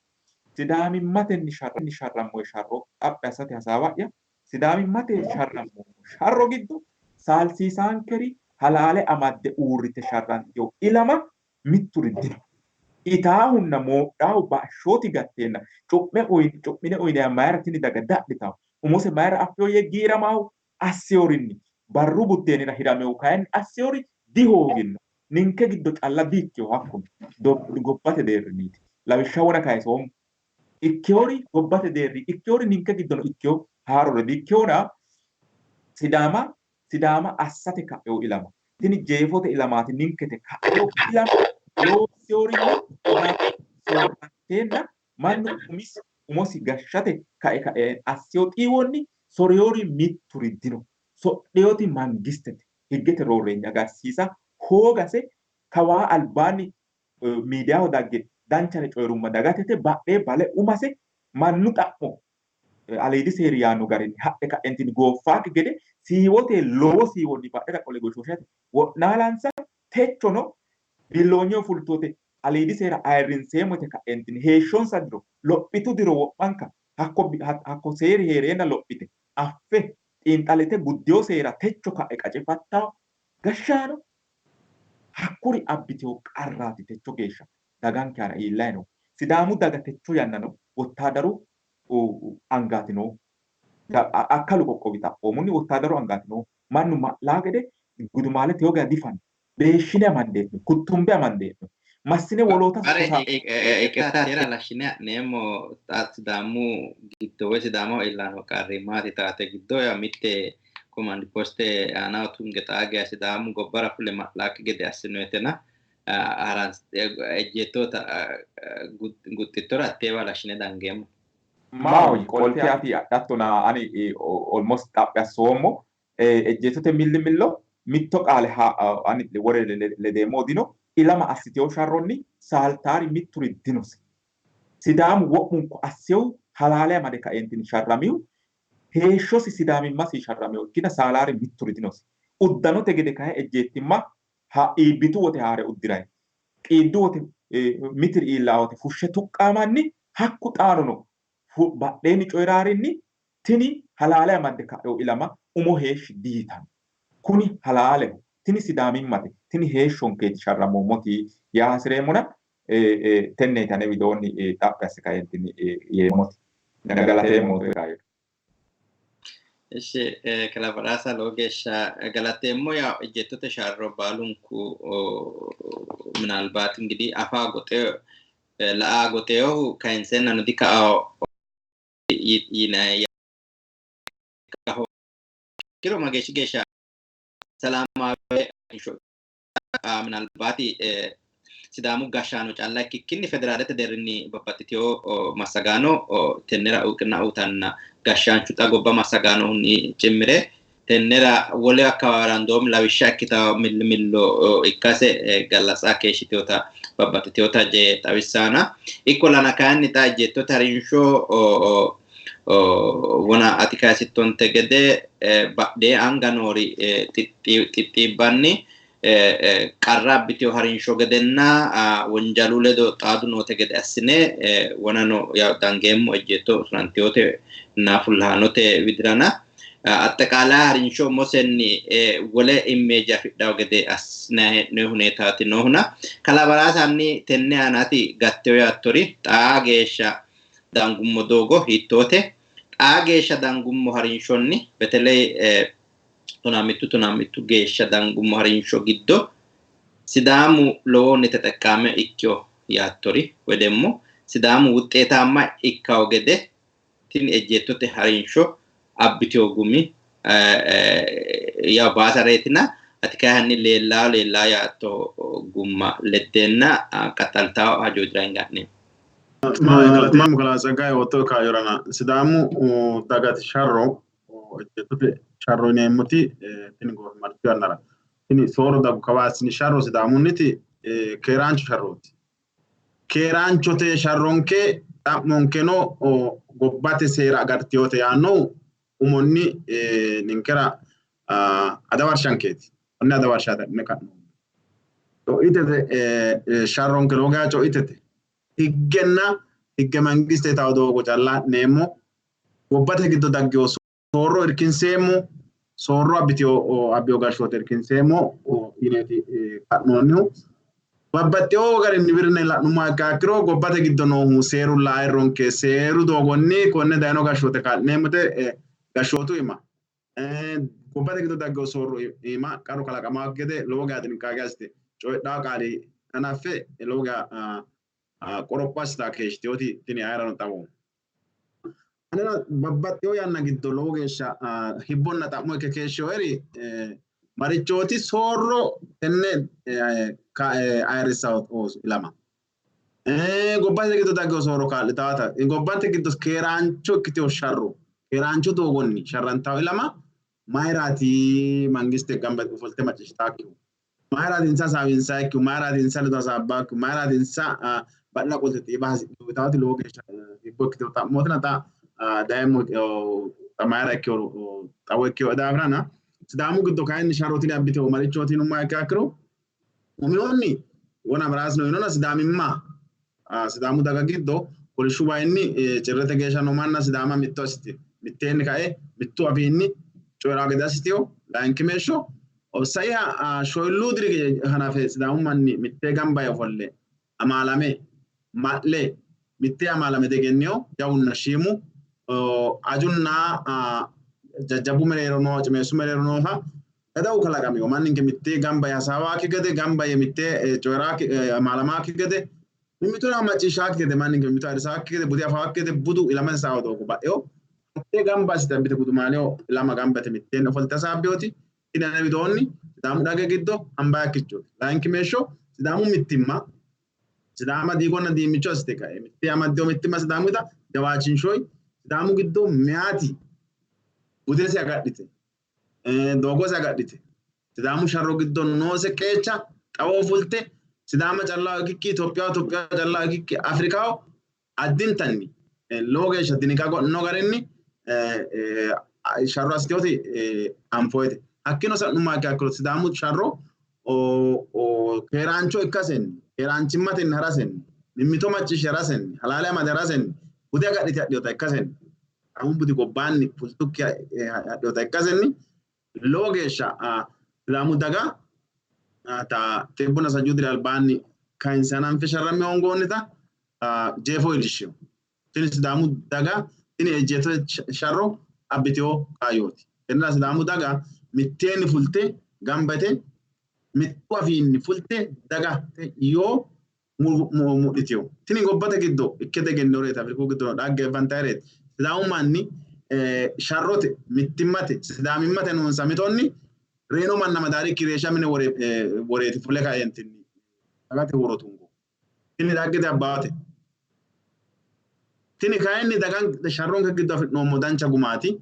Sidaamimmatenni sharrammo sharro xaphi assate hasaawa'ya Sidaamimmate sharrammo sharro giddo saalsiisaankeri halaale amadde uurrite sharranteyo ilama mitturi dino. Itaahunna moodhaahu bashshooti gatteenna cu'mine uyinaya mayira tini daga dadhitawo umose mayira affiyo yee giiramaahu assiyorinni barru buddeenira hiramehu kayinni assiyori dihoogino. Ninke giddo calla diikkiyo hakkuno gobbate deerrinniiti. Lawishsha wona kayisoommo. Ikkiyori gobbate deerri ikkiyori ninke giddono ikkiyo haarore dikkiyona Sidaama assate ka'eo ilama. Tini jeefote ilamaati ninkete ka'eo ilama loosiyorinni soorranteenna mannu umisi umosi gashshate kae kae assiyo xiiwonni soriyori mitturi dino. Sodheyoti mangistete higgete roorreenya agarsiisa hoogase kawaa albaanni miidiyaho dagge danchare coyi'rumma dagatete badhee bale umase mannu xa'mo aliidi seeri yaanno garinni hadhe ka'entinni gooffaakki gede siiwote lowo siiwonni badhera qole goshooshate wo'naalansa techono billoonyeho fultote aliidi seera ayirrinseemmo yite ka'entinni heeshshonsa diro lophitu diro wo'manka hakko seeri hee'reenna lophite affe xiinxallite guddiyo seera techo ka'e qacifattawo gashshaano hakkuri abbiteyo qarraati techo geeshsha daganke aana iillayi no. Sidaamu daga techo yannano wottaadaru angaati noo. Akkalu qoqqowi xaphoomunni wottaadaru angaati noo. Mannu ma'laa gede gudumaale teyo geya difanno. Beeshshine amandee'no, kuttumbe amandee'no. Massine woloota Iqirta lashshine ha'neemmo Sidaamu giddo woy Sidaamaho iillanno qarri maati taate giddo yaa mitte komandi poste aanaho tunge xaa geya Sidaamu gobbara fule ma'laakki gede assinoyetena ejjeettoota guxxittora hatteewa lashshine dangeemmo. Maahoyye qolte ati adhattona ani almost xaphi assoommo ejjeettote millimillo mitto qaale ani wore ledeemmo dino ilama assiteyo sharronni saaltaari mitturi dinose. Sidaamu wo'munku assiyohu halaale amade kaeentinni sharramihu heeshshosi sidaamimmasi sharramihu ikkina saalaari mitturi dinose. Uddanote gede kaye ejjeettimma iibbitu wote haare uddirayi qiiddu wote Mitiri iillawote fushshe tuqqaamanni hakku xaanono badheenni coyiraarinni tini halaale amadde ka'eyo ilama umo heeshshi diyitanno. Kuni halaaleho, tini sidaamimmate, tini heeshshonkeeti sharrammoommoti yaa hasireemmona tenneeti ane widoonni xaphi asse kaeentinni yeemmoti. Galateemmo. Ishi kalaa Badhaasa lowo geeshsha galateemmo. Yaw ejjeettote sharro baalunku ምናልባት እንግዲህ አፋ ጎጤ ለአ ጎጤው ከይንሴና ነው ዲካኦ yinay kiro mageeshshi geeshsha ሰላማዊ ምናልባት Sidaamu gashshaano calla ikkikkinni federaalete deerrinni babbaxxitewo massagaano tennera እውቅና uyitanna gashshaanchu xa gobba massagaanohunni cimmire tennera wole akkawaawera እንደውም lawishsha ikkitawo millimillo ikkase gallatsa keeshshitewota babbaxxitewota je xawissaana. Ikkollana kayinni xa ejjeettote harinsho wona ati kayisittonte gede badhee anga noori xixxiibbanni qarra abbitewo harinsho gedenna wonjalu ledo xaadu noote gede assine wonano yaw dangeemmo ejjeetto usurantewote na fullahaanote widirana አጠቃላይ harinsho umosenni wole image afidhawo gede assinanni hee'noyi huneetaati noohuna kalaa Badhaasanni tenne aanaati gattewo yaattori xaa geeshsha dangummo doogo hiittoote? Xaa geeshsha dangummo harinshonni beteley 15 geeshsha dangummo harinsho giddo Sidaamu lowohunni teteqqaame ikkewo yaattori woyi demmo Sidaamu wuxxeetaamma ikkawo gede tini ejjeettote harinsho abbitewo gumi yaw baasareetina ati kayi hanni leellaawo leellaawo yaatto gumma leddeenna qaxxaltawo hajo widira hinga'neemmo. Galateemmo kalaa Tsaggaye ootto kaayyorana Sidaamu dagati sharro ejjeettote sharro yineemmoti tini goofimarchu yannara tini soorro daggu kawa assini sharro Sidaamunniti keeraancho sharrooti. Keeraanchote sharronke xa'monkeno gobbate seera agarteyote yaannohu umonni ninkera adawarshankeeti. Konne adawarshaati adhine ka'noommo. Coitete sharronke lowo geya coitete. Higgenna higge mangiste yitawo doogo calla ha'neemmo. Gobbate giddo daggewo soorro irkinseemmo, soorro abbitewo abbiyo gashshoote irkinseemmo yineeti ka'noonnihu. Babbaxxewo garinni wirne la'nummoha ikkiha ikkiro gobbate giddo noohu seeru ayirronke seeru doogonni konne dayino gashshoote kaa'lineemmote gashshootu iima gobbate giddo daggewo soorro iima qarru kalaqamakki gede lowo geya xinqaaqe assite coyidhawo qaali hanaffe lowo geya qoropho assita keeshshiteoti tini ayirano xawoho. Anera babbaxxewo yanna giddo lowo geeshsha hibbonna xa'mo ikke keeshshewoeri marichooti soorro tenne ayirrissawo ooso ilama. Gobbate giddo daggewo soorro kaa'litaata gobbate giddo keeraancho ikkitewo sharro keeraancho doogonni sharrantawo ilama mayiraati mangiste gamba ofolte macciishshitaakkihu? Mayiraati insa hasaawinsayikkihu? Mayiraati insa ledo hasaabbaakkihu? Mayiraati insa badhera qolte xiiba hasidhu yitaati lowo geeshsha hibbo ikkitewo xa'mootina xa dayemmo xa mayira ikkeworo xawo ikkewo daafirana Sidaamu giddo kayinni sharro tini abbitewo marichooti yinummoha ikkiha ikkiro umihunni wona Baraasino yinona Sidaamimma Sidaamu daga giddo kolishshu wayinni cirrete geeshsha noo manna Sidaama mitto assite mitteenni kae mittu afiinni coyi'raa gede assitewo. Layinkimeeshsho saiha shoyilluu diri hanafe Sidaamu manni mittee gamba yee ofolle amaalame ma'le mittee amaalame degenniyo jawunna shiimu ajunna jajjabbu mereero nooha cimeessu mereero nooha gadawu kalaqamiyo manninke mittee gamba yee hasaawaakki gede gamba yee mittee coyi'raakki amaalamaakki gede mimmitu macciishshaakki gede manninke mimmito ayirrisaakki gede bude afaakki gede budu ilamate saawa doogo ba'eyo hattee gamba assite abbite gudumaaleho ilama gamba yite mitteenni ofolte hasaabbeyooti tini ane widoonni Sidaamu dhagge giddo hambayakkichooti. Layinkimeeshsho Sidaamu mittimma Sidaama diigonna diimmicho assite ka'e mittee amaddeyo mittimma Sidaamuyita jawaachinshooyi Sidaamu giddo meyaati budese agadhite doogose agadhite Sidaamu sharro giddo noose qeecha xawo fulte Sidaama calla ikkikki Itophiyaho Itophiya calla ikkikki Afrikaho addintanni lowo geeshsha diniqago noo garinni sharro assiteoti anfoyite. Hakkino sa'nummoha ikkiha ikkiro Sidaamu sharro Keeraancho ikkasenni, keeraanchimmatenni harasenni, mimmito macciishshe harasenni, halaale amade harasenni, bude agadhite hadhinota ikkasenni, Sidaamu budi gobbaanni fultukki hadhinota ikkasenni lowo geeshsha Sidaamu daga ta xibbunna sajjuu diri albaanni kayinse hananfe sharramme hoongoonnita jeefo iillishshino. Tini Sidaamu daga tini ejjeettote sharro abbitino kaayyooti. Tennera Sidaamu daga mitteenni fulte gamba yite mittu afiinni fulte dagate yoo mudhitino. Tini gobbate giddo ikke egenninoreeti, Afriku giddono dhaggeeffantannireeti. Sidaamu manni sharrote, mittimmate, sidaamimmate noonsa mixonni reyino manna madaarikki reeshsha mine woreeti fule kaeentinni dagate woro tungo. Tini dhaggete abbaate. Tini kayinni dagan sharronke giddo afi'noommo dancha gumaati.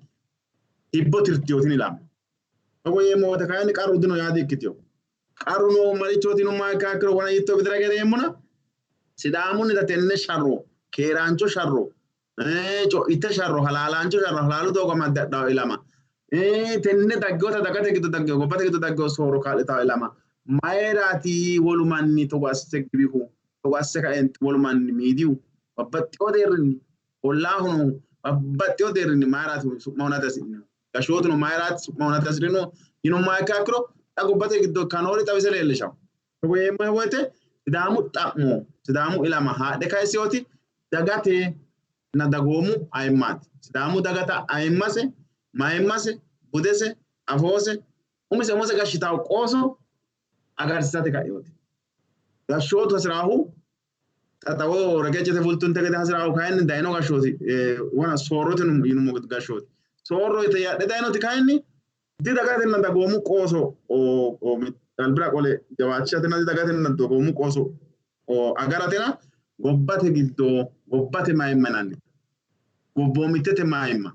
Hibbo tirtiyo tini ilama. Togo yeemmo woyte kayinni qarru dino yaa di''ikkitino. Qarru noohu marichooti yinummoha ikkiha ikkiro wona hiittoo widira gede yeemmona Sidaamunnita tenne sharro, keeraancho sharro, co'itte sharro, halaalaancho sharro, halaalu doogo amadde hadhawo ilama, tenne dagginota dagate giddo daggino, gobbate giddo daggino soorro kaa'litawo ilama mayiraati wolu manni togo asse giwihu, togo asse kaeenti wolu manni miidiyu babbaxxewo deerrinni ollaahono babbaxxewo deerrinni mayiraati su'ma hunate hasi'nihu, gashshootuno mayiraati su'ma hunate hasi'rino yinummoha ikkiha ikkiro xa gobbate giddo ikka noori xawise leellishawo. Togo yeemmo woyte Sidaamu xa'mo, Sidaamu ilama haadhe kayissewoti dagate na dagoomu ayimmaati. Sidaamu dagata ayimmase, mayimmase, budese, afoose, umise umose gashshitawo qooso agarsiisate ka'inooti. Gashshootu hasiraahu xaxawo reqeccete fultunte gede hasiraahu kayinni dayino gashshooti wona soorrote yinummo gashshooti. Soorro yite yadhe dayinoti kayinni didagatenna dagoomu qooso albira qole jawaachishatenna didagatenna dagoomu qooso agaratena gobbate giddo gobbate mayimma yinanni gobboomittete mayimma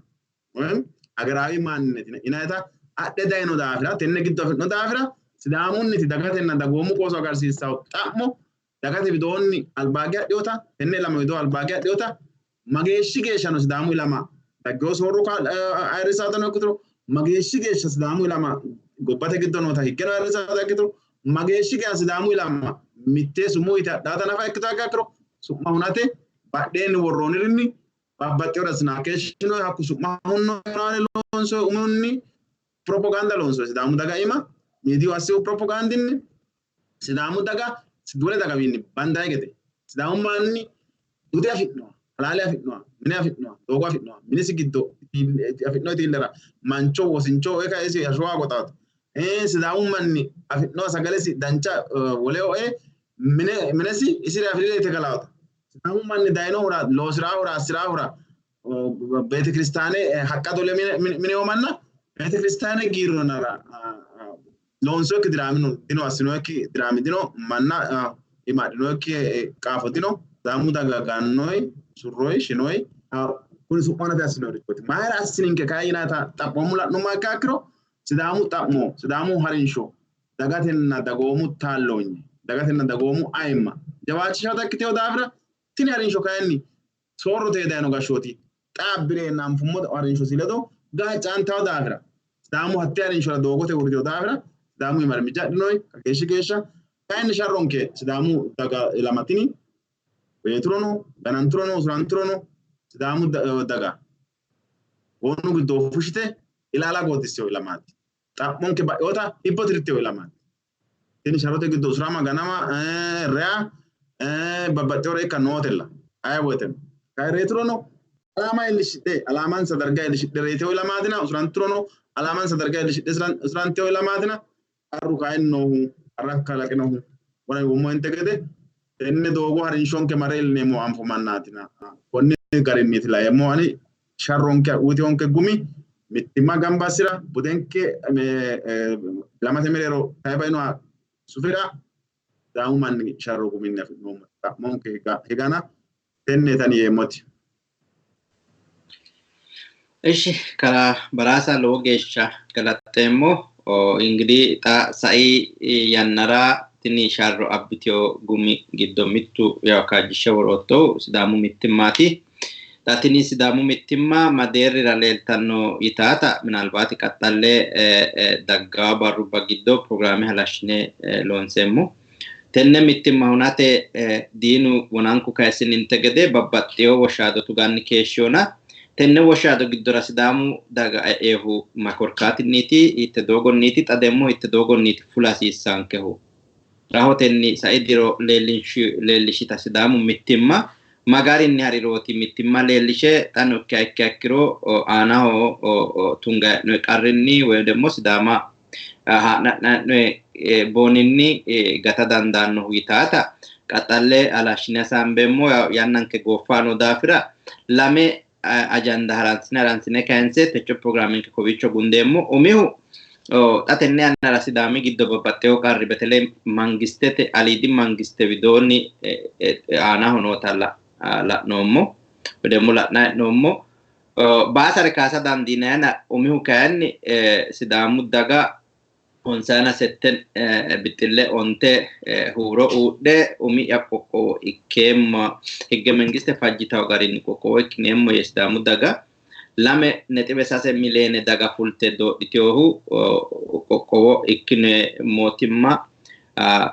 hageraawi maanninneti yinannita adhe dayino daafira tenne giddo afi'no daafira Sidaamunniti dagatenna dagoomu qooso agarsiissanno xa'mo dagate widoonni albaage adhinota tenne ilama widoo albaage adhinota mageeshshi geeshshano Sidaamu ilama daggino soorro ayirrisatano ikkituro, mageeshshi geeshsha Sidaamu ilama gobbate giddo noota higgeno ayirrisata ikkituro, mageeshshi geeshsha Sidaamu ilama mittee sumuu yite adhaata nafa ikkito ikkiro su'ma hunate badheenni worroonnirinni babbaxxinore assinanni keeshshinoonni. Hakku su'ma hunnoonni loonsoonni umihunni propaganda loonsoonni Sidaamu daga iima miidiyu assihu propagandinni Sidaamu daga wole dagawiinni bandanni gede Sidaamu manni bude afi'noha, halaale afi'noha, mine afi'noha, doogo afi'noha, minisi giddo afi'no itiillera mancho wosincho oe kae isi hashuwa goxaata. Sidaamu manni afi'noha sagalesi dancha woleho ee mine minesi isira afi'rire ite galaata. Sidaamu manni dayinohura loosiraahura assiraahura beetekiristaane haqqa dole mineho manna beetekiristaane giirronara loonsookki diraami dino, assinookki diraami dino, manna himadhinookki qaafo dino. Sidaamu daga gannoyi, usurroyi, shinoyi kuni su'ma hunate assinoyirichooti. Mayira assininke kayi yinayita xaphoommu la'nummoha ikkiha ikkiro Sidaamu xa'mo, Sidaamu harinsho dagatenna dagoomu taalloonye, dagatenna dagoomu ayimma jawaachishawota ikkitewo daafira tini harinsho kayinni soorrote dayino gashshooti xa abbireenna anfummo harinshosi ledo gaaccaantawo daafira Sidaamu hatte harinshora doogote uurritino daafira Sidaamu iima irmijja adhinoyi kageeshshi geeshsha kayinni sharronke Sidaamu daga ilama tini reeturono gananturono usuranturono Sidaamu daga boonu giddo fushshite ilaala goodissino ilamaati. Xa'monke ba'inota hibbo tirtino ilamaati. Tini sharrote giddo usurama, ganama, reya, babbaxxinore ikka nootella aye woyteno. Kayi reeturono alaama iillishidhe alaamansa darga iillishidhe reyitino ilamaatina, usuranturono alaamansa darga iillishidhe usurantino ilamaatina. Qarru kayinni noohu qarra kalaqinohu wona yuummohente gede tenne doogo harinshonke mare iillineemmo anfo mannaatina. Konni garinniiti laeemmohu ani sharronke uyitinonke gumi mittimma gamba assi'ra, budenke ilamate mereero tayi bainoha sufi'ra Sidaamu manni sharro guminni afi'noommo xa'monke higana tenneeti ani yeemmoti. Ishi kalaa Baraasa lowo geeshsha galaxxeemmo. Ingidihi xa sai yannara tini sharro abbitino gumi giddo mittu yawo kaajjishshe woroottohu Sidaamu mittimmaati. Xa tini Sidaamu mittimma ma deerrira leeltanno yitaata minalbaati qaxxalle daggawa barrubba giddo pirogiraame halashshine loonseemmo. Tenne mittimma hunate diinu wonanku kayisininte gede babbaxxeyo woshshaado tuganni keeshshiyona tenne woshshaado giddora Sidaamu daga e'eehu ma korkaatinniiti, hiitte doogonniiti, xa demmo hiitte doogonniiti fula hasiissankehu? Rahotenni sai diro leellishita Sidaamu mittimma magarinni harirooti mittimma leellishe xano ikkiha ikkiha ikkiro aanaho tunga hee'noyi qarrinni woyi demmo Sidaama haa'na'na'noyi booninni gata dandaannohu yitaata qaxxalle halashshine hasaambeemmo. Yannanke gooffa noo daafira lame ajanda haransine kayinse techo pirogiraaminke kowiicho gundeemmo. Umihu xa tenne yannara Sidaami giddo babbaxxeyo qarri betele mangistete aliidi mangiste widoonni aanaho noota la'noommo, demmo la'nanni hee'noommo. Baasare kaasa dandiinayina umihu kayinni Sidaamu daga 57 bixxille 9 huuro uudhe umi'ya qoqqowo ikkeemmo, higge mangiste fajjitawo garinni qoqqowo ikkineemmo yee Sidaamu daga 2.3 miliyoone daga fulte doodhiteyohu qoqqowo ikkine mootimma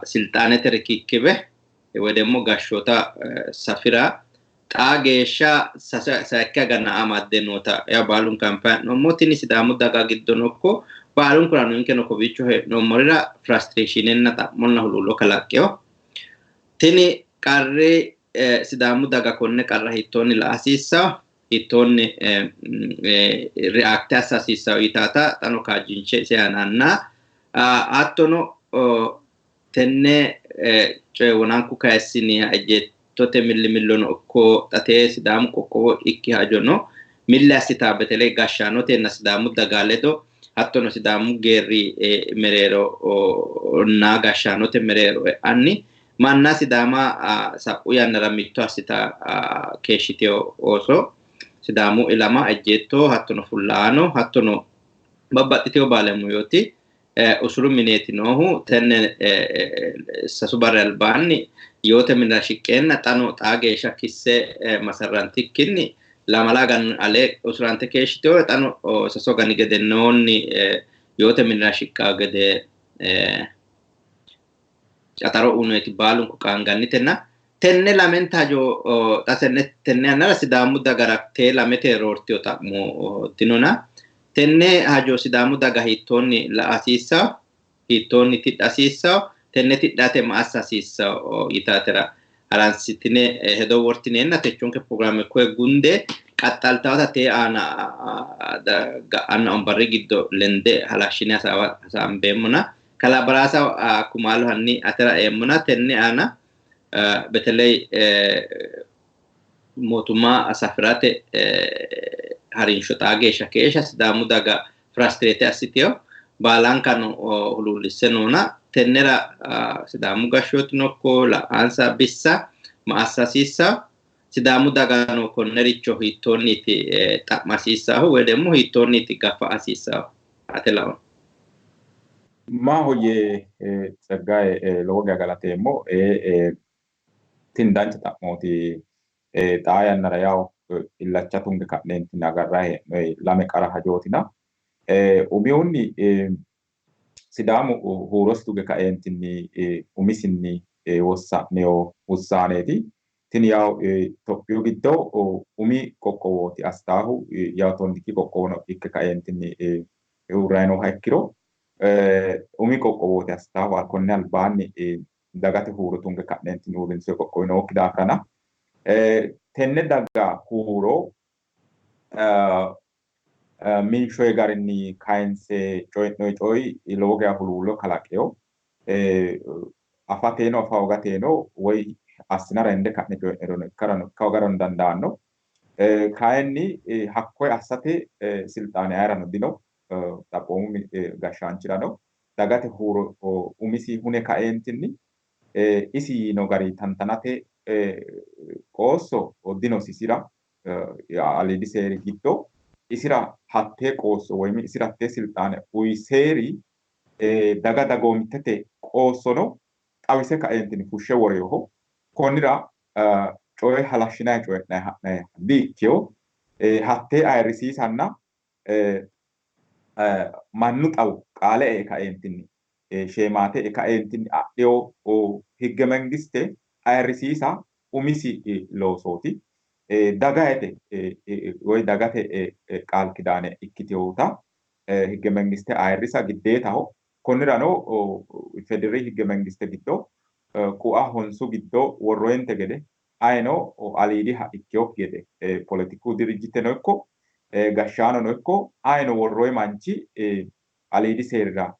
silxaanete rikikkibe woyi demmo gashshoota safira xaa geeshsha sayikki agana amadde noota yaa baalunku anfanni hee'noommo. Tini Sidaamu daga giddono ikko baalunkura ninkeno kowiicho hee'noommorira frustrationenna xa'monna huluullo kalaqqeyo. Tini qarri Sidaamu daga konne qarra hiittoonni la'a hasiissawo, hiittoonni react assa hasiissawo yitaata xano kaajjinshe ise aananna hattono tenne coye wonanku kayissiniha ejjeettote millimillono ikko xate Sidaamu qoqqowo ikki hajono milli assitaa betele gashshaanotenna Sidaamu daga ledo hattono Sidaamu geerri mereero na gashshaanote mereero e'anni manna Sidaama sa'u yannara mitto assita keeshshiteyo ooso Sidaamu ilama ejjeetto hattono fullaano hattono babbaxxiteyo baalemuyooti usuru mineeti noohu. Tenne sasu barri albaanni yoote minira shiqqeenna xano xaa geeshsha kisse masarrantikkinni lamala agani ale usurante keeshshiteyo xano sasu agani gedenoonni yoote minira shiqqaa gede qaxaro uyinoyiti baalunku qaangannitenna tenne lamenta hajo xa tenne yannara Sidaamu dagara tee lamete roortiyo xa'mo dinona tenne hajo Sidaamu daga hiittoonni la'a hasiissawo, hiittoonni tidha hasiissawo, tenne tidhate ma assa hasiissawo yitaatera haransitine hedo wortineenna techonke pirogiraame koye gunde qaxxaltawota tee aana ga'anna ombarri giddo lende halashshine hasaambeemmona. Kalaa Baraasa Kumaalo hanni atera eemmona tenne aana beteley mootumma safirate harinsho xaa geeshsha keeshsha Sidaamu daga frustrate assiteyo baalankano huluullisse noona tennera Sidaamu gashshootino ikko la'ansa bissa ma assa hasiissawo, Sidaamu dagano konnericho hiittoonniiti xa'ma hasiissahu woyi demmo hiittoonniiti gaffa hasiissahu ate laono? Maahoyye Tseggaye lowo geya galateemmo. Tini dancha xa'mooti. Xaa yannara yawo illacha tunge ka'neentinni agarrayi hee'noyi lame qara hajootina. Umihunni Sidaamu huurosi tuge kaeentinni umisinni wossa'neyo wussaaneeti. Tini yawo Itophiyu giddo umi qoqqowooti assitaahu yawo tonnikki qoqqowono ikke kaeentinni uurrayi nooha ikkiro umi qoqqowooti assitaahu konne albaanni dagate huuro tunge ka'neentinni uurrinsoyi qoqqowi nookki daafirana tenne daga huuro minshoyi garinni kayinse coyi'noyi coyi lowo geya huluullo kalaqeyo. Afateeno afa hoogateeno woyi assinara hende ka'ne coyi'nirono ikkarano ikka hoogarano dandaanno. Kayinni hakkoye assate silxaane ayerano dino, xaphoomu gashshaanchirano dagate huuro umisi hune kaeentinni isi yiino gari tantanate qoosso dinosi isira aliidi seeri giddo isira hattee qoosso woyimi isira hattee silxaane uyi seeri daga dagoomittete qoossono xawise kaeentinni fushshe woreyoho. Konnira coye halashshinayi coyi'nayi ha'nayi di ikkeyo. Hattee ayirrisiisanna mannu xawu qaale ee kaeentinni Sheemaate kaeentinni adhiyo higge mangiste ayirrisiisa umisi loosooti. Dagate woy dagate qaal kidaane ikkitewota higge mangiste ayirrisa giddeetaho. Konnirano federal higge mangiste giddo ku'a honsu giddo worroyente gede ayino aliidiha ikkewokki gede poletiku dirijjiteno ikko gashshaanono ikko ayino worroyi manchi aliidi seerira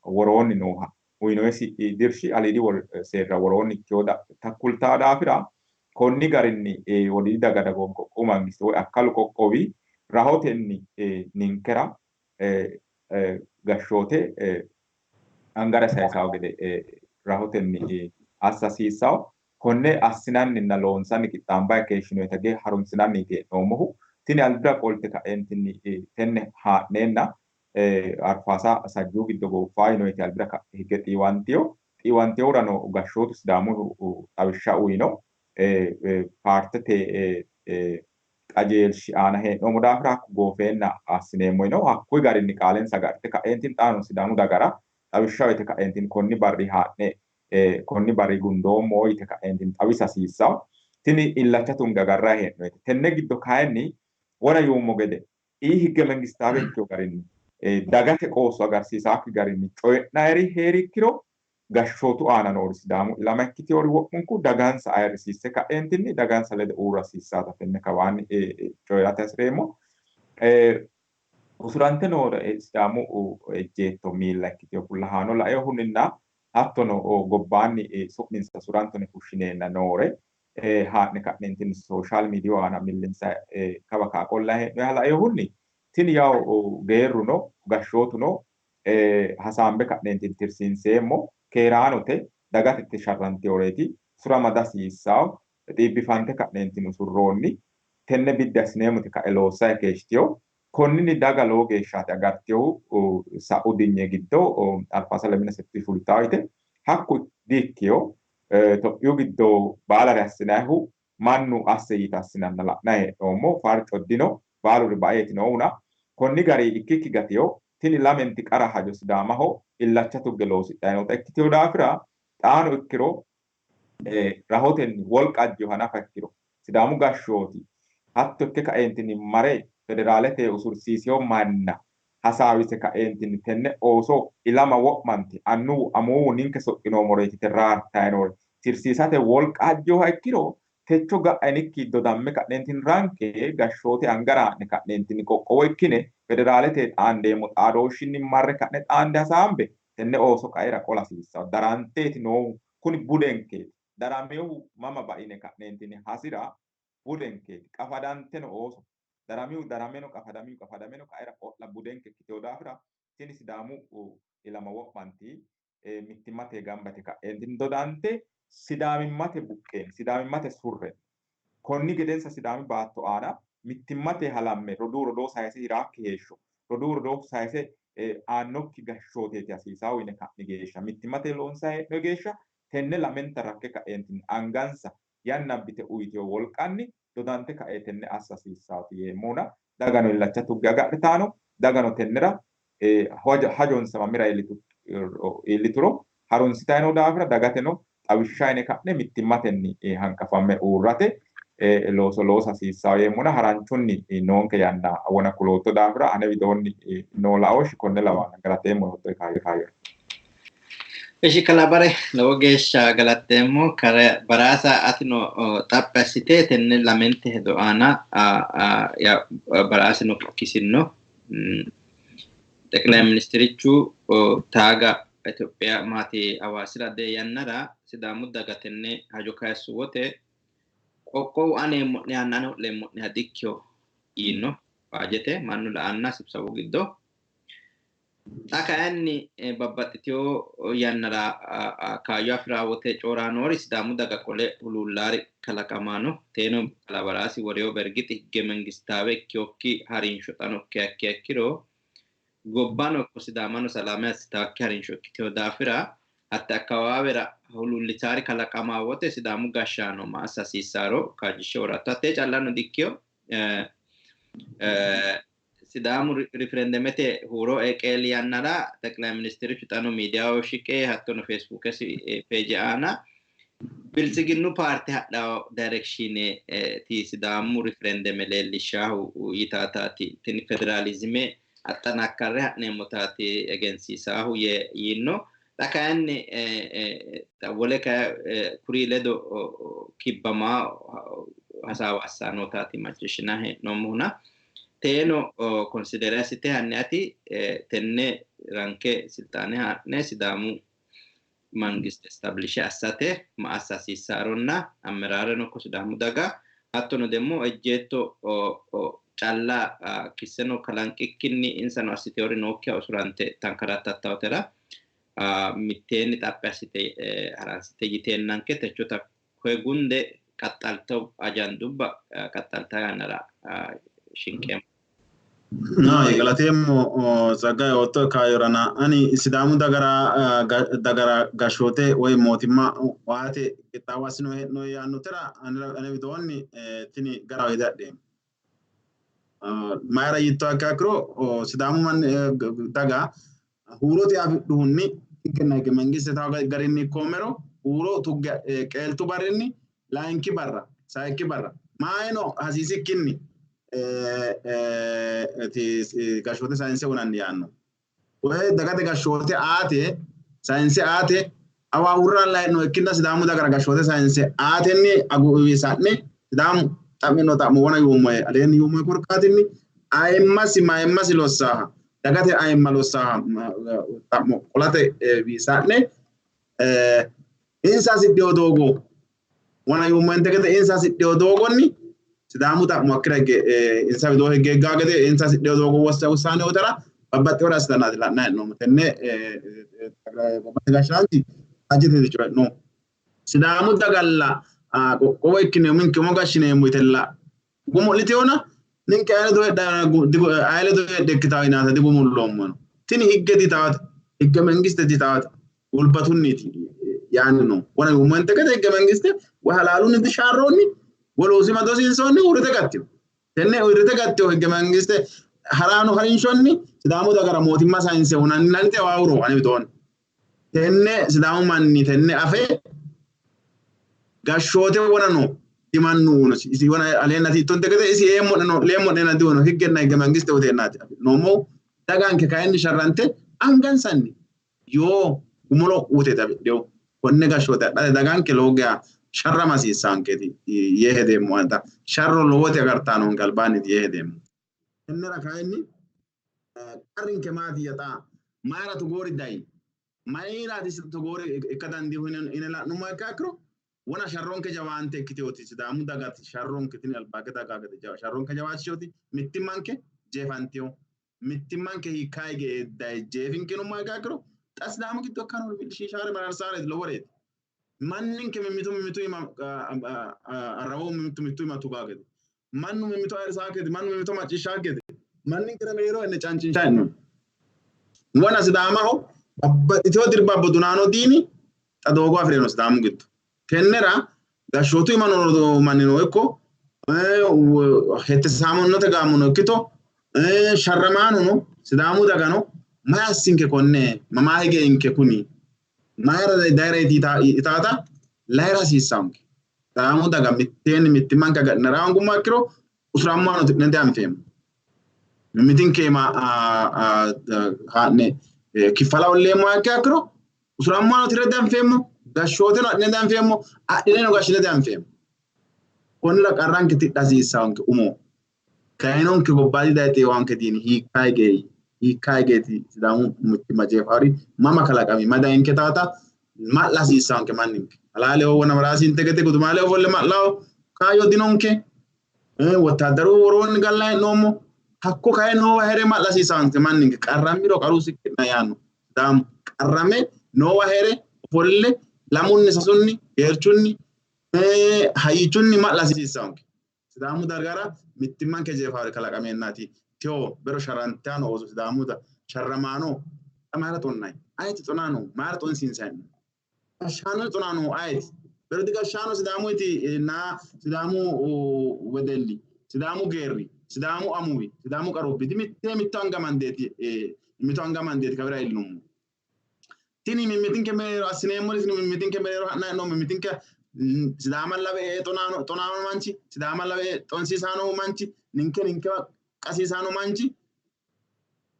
woroonni nooha uyinoyisi dirshi aliidi seerira woroonni ikkewo kultaa daafira konni garinni wodiidi daga dagoomu qoqqowu mangiste woy akkalu qoqqowi rahotenni ninkera gashshoote angara sayisawo gede rahotenni assa hasiissawo. Konne assinanninna loonsanni qixxaambayi keeshshinoyita ge harunsinanniiti hee'noommohu. Tini albira qolte ka'eentinni tenne haa'neenna Arfaasa sajjuu giddo gooffaa yinoyiti albira higge xiiwantiyo. Xiiwantihurano gashshootu Sidaamu xawishsha uyino. Paartete qajeelshi aana hee'noommo daafira hakku goofeenna assineemmo yino. Hakkuyi garinni qaalensa agadhite ka'eentinni xaano Sidaamu dagara xawishsha uyite ka'eentinni konni barri haa'ne konni barri gundoommo yite ka'eentinni xawisa hasiissawo. Tini illacha tunge agarrayi hee'noyite. Tenne giddo kayinni wona yuummo gede higge mangistaawe ikkewo garinni dagate qoosso agarsiisaakki garinni coyi'nayiri heerikkiro gashshootu aana noori Sidaamu ilama ikkiteori wo'munku dagansa ayirrisiisse ka'eentinni dagansa ledo uurra hasiissaata tenne kawaanni coyi'rate hasireemmo. Usurante noore Sidaamu ejjeetto miilla ikkiteyo fullahaano laeehunninna hattono gobbaanni su'minsa usurantone fushshineenna noore haa'ne ka'neentinni sooshaal miidiyu aana millinsa kawa ka'a qollayi hee'noyiha laeehunni tini yawu geerruno gashshootuno hasaambe ka'neentinni tirsiinseemmo keeraanote dagate sharranteyoreeti usurama dihasiissawo xiibbifante ka'neentinni usurroonni tenne biddi assineemmote ka'e loossayi keeshshiteyo. Konninni daga lowo geeshshaati agarteyohu sa'u dinye giddo Arfaasa lemina setti fultawo yite hakku diikkiyo Tophiyu giddo baalare assinayihu mannu asse yite assinanna la'nayi hee'noommo farco dino baaluri baeeti noona konni gari ikkikki gatiyo tini lamenti qara hajo Sidaamaho illacha tugge loosidhayi noota ikkiteyo daafira xaano ikkiro rahotenni wolqa ajjeyo hanafa ikkiro Sidaamu gashshooti hatto ikke kaeentinni mare federaalete usursiisiyo manna hasaawise kaeentinni tenne ooso ilama wo'manti annuwu amuuwu ninke soqqinoommoreeti yite raartayi noore tirsiisate wolqa ajjeyoha ikkiro techo ga'a inikki dodamme ka'neentinni ranke gashshoote angara haa'ne ka'neentinni qoqqowo ikkine federaalete xaandeemmo xaadooshshinni marre ka'ne xaande hasaambe tenne ooso qaera qola hasiissawo. Daranteeti noohu kuni budenkeeti. Darameyohu mama baine ka'neentinni hasira budenkeeti. Qafadanteno ooso daramiyu darameno qafadamiyu qafadameno qaera qo'la budenke ikkiteyo daafira tini Sidaamu ilama wo'manti mittimmate gamba yite ka'eentinni dodante Sidaamimmate buqqeen Sidaamimmate surre konni gedensa Sidaami baatto aana mittimmate halamme roduu rodoo sayise hiraakki heeshsho roduu rodoo sayise aannokki gashshooteeti hasiisawo yine ka'ni geeshsha mittimmate loonsayi hee'noyi geeshsha tenne lamenta rakke ka'eentinni angansa yanna abbite uyiteyo wolqanni dodante ka'e tenne assa hasiissaati yeemmona dagano illacha tugge agadhitaano dagano tennera hajonsa mamira iillituro harunsitayi noo daafira dagateno xawishsha yine ka'ne mittimmatenni hanqafamme uurrate looso loosa hasiissawo yeemmona haranchunni noonke yanna wona kulootto daafira ane widoonni noo laooshshi konne lawanno galateemmo yootto kaayyo. Ishi kalabare lowo geeshsha galatteemmo Baraasa atino xaphi assite tenne lamente hedo aana Baraasino kikkisinno Xeqilay ministerichu taaga Itophiya maati Hawaasira dee yannara Sidaamu daga tenne hajo kayissu wote qoqqowu aneemmo'nehanna ane ho'leemmo'neha dikkiyo yiino faajete mannu la'anna sibsawu giddo. Xa kayinni babbaxxiteyo yannara kaayyo afi'raa wote cooraa noori Sidaamu daga qole huluullaari kalaqamaano teeno kalabaraasi woreyo bergixi higge mangistaawe ikkiyokki harinsho xano ikkiha ikkiha ikkiro gobbano ikko Sidaamano salaame assitaakki harinsho ikkiteyo daafira hatte akkawaawera huluullitaari kalaqamaa wote Sidaamu gashshaano ma assa hasiissaaro kaajjishshe woratto. Hattee callano dikkiyo. Sidaamu riferendemete huuro qeeli yannara ጠቅላይ ሚኒስትርቹ xano miidiyaho shiqe hattono Feesbuukesi peeje aana Biltsiginnu paarte hadhawo direction ti Sidaamu riferendeme leellishshahu yitaataati tini federaalizime axxanakkarre ha'neemmotaati egensiisaahu yiinno. Xa kayinni wole kuri ledo kibbamaa hasaawa assanootaati macciishshinayi hee'noommohuna. Teeno konsidere assite hanni ati tenne ranke silxaane haa'ne Sidaamu mangiste establish assate ma assa hasiissaronna ammeraareno ikko Sidaamu daga hattono demmo ejjeetto calla kisseno kalanqikkinni insano assiteori nookkiha usurante tankarattattawotera mitteenni xaphi assite haransite yiteennanke techota koye gunde qaxxalto ajandubba qaxxalta yannara shinqeemmo. Galateemmo Tsaggaye ootto kaayyorana ani Sidaamu dagara gashshoote woy mootimma waate qixxaawo assino hee'noonni yaannotera ane widoonni tini garaho yite adheemmo. Mayira yiittoha ikkiha ikkiro Sidaamu manni daga huurote afidhuhunni higgenna higge mangiste tawo garinni ikkoommero huuro tugge qeeltu barrinni layinki barra sayikki barra maayino hasiisikkinni gashshoote sayinse uyinanni yaanno. Woy dagate gashshoote aate sayinse aate awaawurra layi'no ikkinna Sidaamu dagara gashshoote sayinse aatenni aguwisa'ne Sidaamu xa'mino xa'mo wona yuummoe aleenni yuummoe korkaatinni ayimmasi mayimmasi lossaaha dagate ayimma lossaaha xa'mo qolate wiisa'ne insa hasidhino doogo wona yuummoente gede insa hasidhino doogonni Sidaamu xa'mo hakkira higge insa widoo higge higgaa gede insa hasidhino doogo wussaane uyitara babbaxxinore assitannaati la'nanni hee'noommo. Tenne gobbate gashshaanchi faajjete coyi'no. Sidaamu dagalla qoqqowo ikkine uminke umo gashshineemmo yitella gumu'litewona ninke aye ledo heedhe ikkitawo yinaata digumulloommo. Tini higge ditaate, higge mangiste ditaate, gulbatunniiti yaanni no. Wona yuummoente gede higge mangiste woy halaalunni dishaarroonni woluusima dosiinsoonni uurrite gattino. Tenne uurrite gattino higge mangiste haraano harinshonni Sidaamu dagara mootimma sayinse hunannante waawuro ane widoonni. Tenne Sidaamu manni tenne afe gashshoote wonano dimannu unosi. Isi wona aleenna tiittonte gede isi eemmo'neno leemmo'nena diwono higgenna higge mangiste uteennaati afi'noommohu. Daganke kayinni sharrante angansanni yoo gumulo uteeti afidhino. Konne gashshoote adhate daganke lowo geya sharrama hasiissaankeeti yee hedeemmo. Anta sharro lowote agartaa nonke albaanniiti yee hedeemmo. Tennera kayinni qarrinke maatiyya xa mayira togoori dayi? Mayiraati togoori ikka dandiihu yine la'nummoha ikkiha ikkiro wona sharronke jawaante ikkiteoti Sidaamu dagati sharronke tini albaagge daga gede sharronke jawaachishoti mittimmanke jeefantino. Mittimmanke hiikka hige dayi jeefinkenummoha ikkiha ikkiro xa Sidaamu giddo ikkano shiishaare mararsaareeti loworeeti. Manninke mimmitu mimmitu iima arrawo mimmitu mittu iima tugaa gede mannu mimmito ayirrisaa gede mannu mimmito macciishshaa gede manninkera mereero enne cancinshaa hee'noonni. Wona Sidaamaho babbaxxitewo dirbabbo dunaano diini xa doogo afi'rino Sidaamu giddo. Tennera gashshootu iima noo mannino ikko hettisaamonote gaamono ikkito sharramaanono Sidaamu dagano mayi assinke konne mamaa hige inke kuni mayira dayireeti yitaata layira hasiissaanke. Sidaamu daga mitteenni mittimmanke agadhinara hoongummoha ikkiro usurammohano ti'ne dianfeemmo. Mimmitinke iima haa'ne kiffala olleemmoha ikkiha ikkiro usurammohano tire dianfeemmo, gashshooteno adhine dianfeemmo, adhineno gashshine dianfeemmo. Konnira qarranke tidha hasiissaanke umo. Kayinonke gobbaadi daye xiiwanke diini hiikka higeyi hiikka higeeti Sidaamu mittimma jeefaari mama kalaqami madayinke taata ma'la hasiissaanke manninke. Halaaleho wona maraasinte gede gudumaale ofolle ma'laho kaayyo dinonke. Wottaaddaru woroonni galla hee'noommo. Hakko kayi noowa hee're ma'la hasiissaanke manninke. Qarrammiro qaru siqqi'na yaanno. Sidaamu qarrame noowa hee're ofolle lamunni sasunni geerchunni hayyichunni ma'la hasiissaanke. Sidaamu dagara mittimmanke jeefaari kalaqameennaati tewo bero sharrantaano ooso Sidaamuta sharramaano xa mayira xonnayi? Ayeti xonaano? Mayira xonsiinsayi? Gashshaano xonaano ayeti? Bero digashshaano Sidaamuyti naa Sidaamu wedelli, Sidaamu geerri, Sidaamu amuwi, Sidaamu qarubbi dimitte mitto anga mandeeti mitto anga mandeeti kawira iillinummo. Tini mimmitinke mereero assineemmori, tini mimmitinke mereero ha'nanni no, mimmitinke Sidaama lawe xonaano manchi, Sidaama lawe xonsiisaano manchi, ninke ninkewa qasiisaano manchi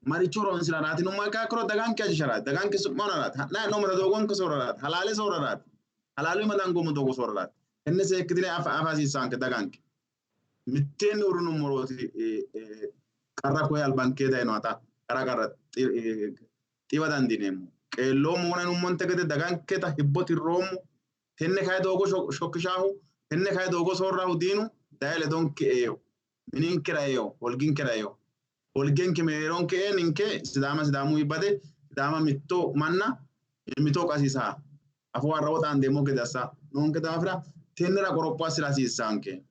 maricho horonsiraraati nummo ikkiro daganke ajisharaati, daganke su'ma hunaraati, ha'nanni noommota doogonke soorraraati, halaale soorraraati, halaalu ima dangoommo doogo soorraraati. Tenne seekkitine afa hasiissaanke daganke. Mitteenni uurrinummorooti qarra koye albankee dayinohata qara qarra xiiwa dandiineemmo. Qeelloommo wonanummonte gede daganketa hibbo tirroommo. Tenne kayi doogo shokkishaahu, tenne kayi doogo soorrahu diinu daye ledonke eeyo, mininkera eeyo, holginkera eeyo. Holgenke mereeronke ee ninke Sidaama Sidaamu bade, Sidaama mitto manna mitto qasiisa afoo arrawo xaandeemmo gede assa noonke daafira tennera qoropho assira hasiissaanke.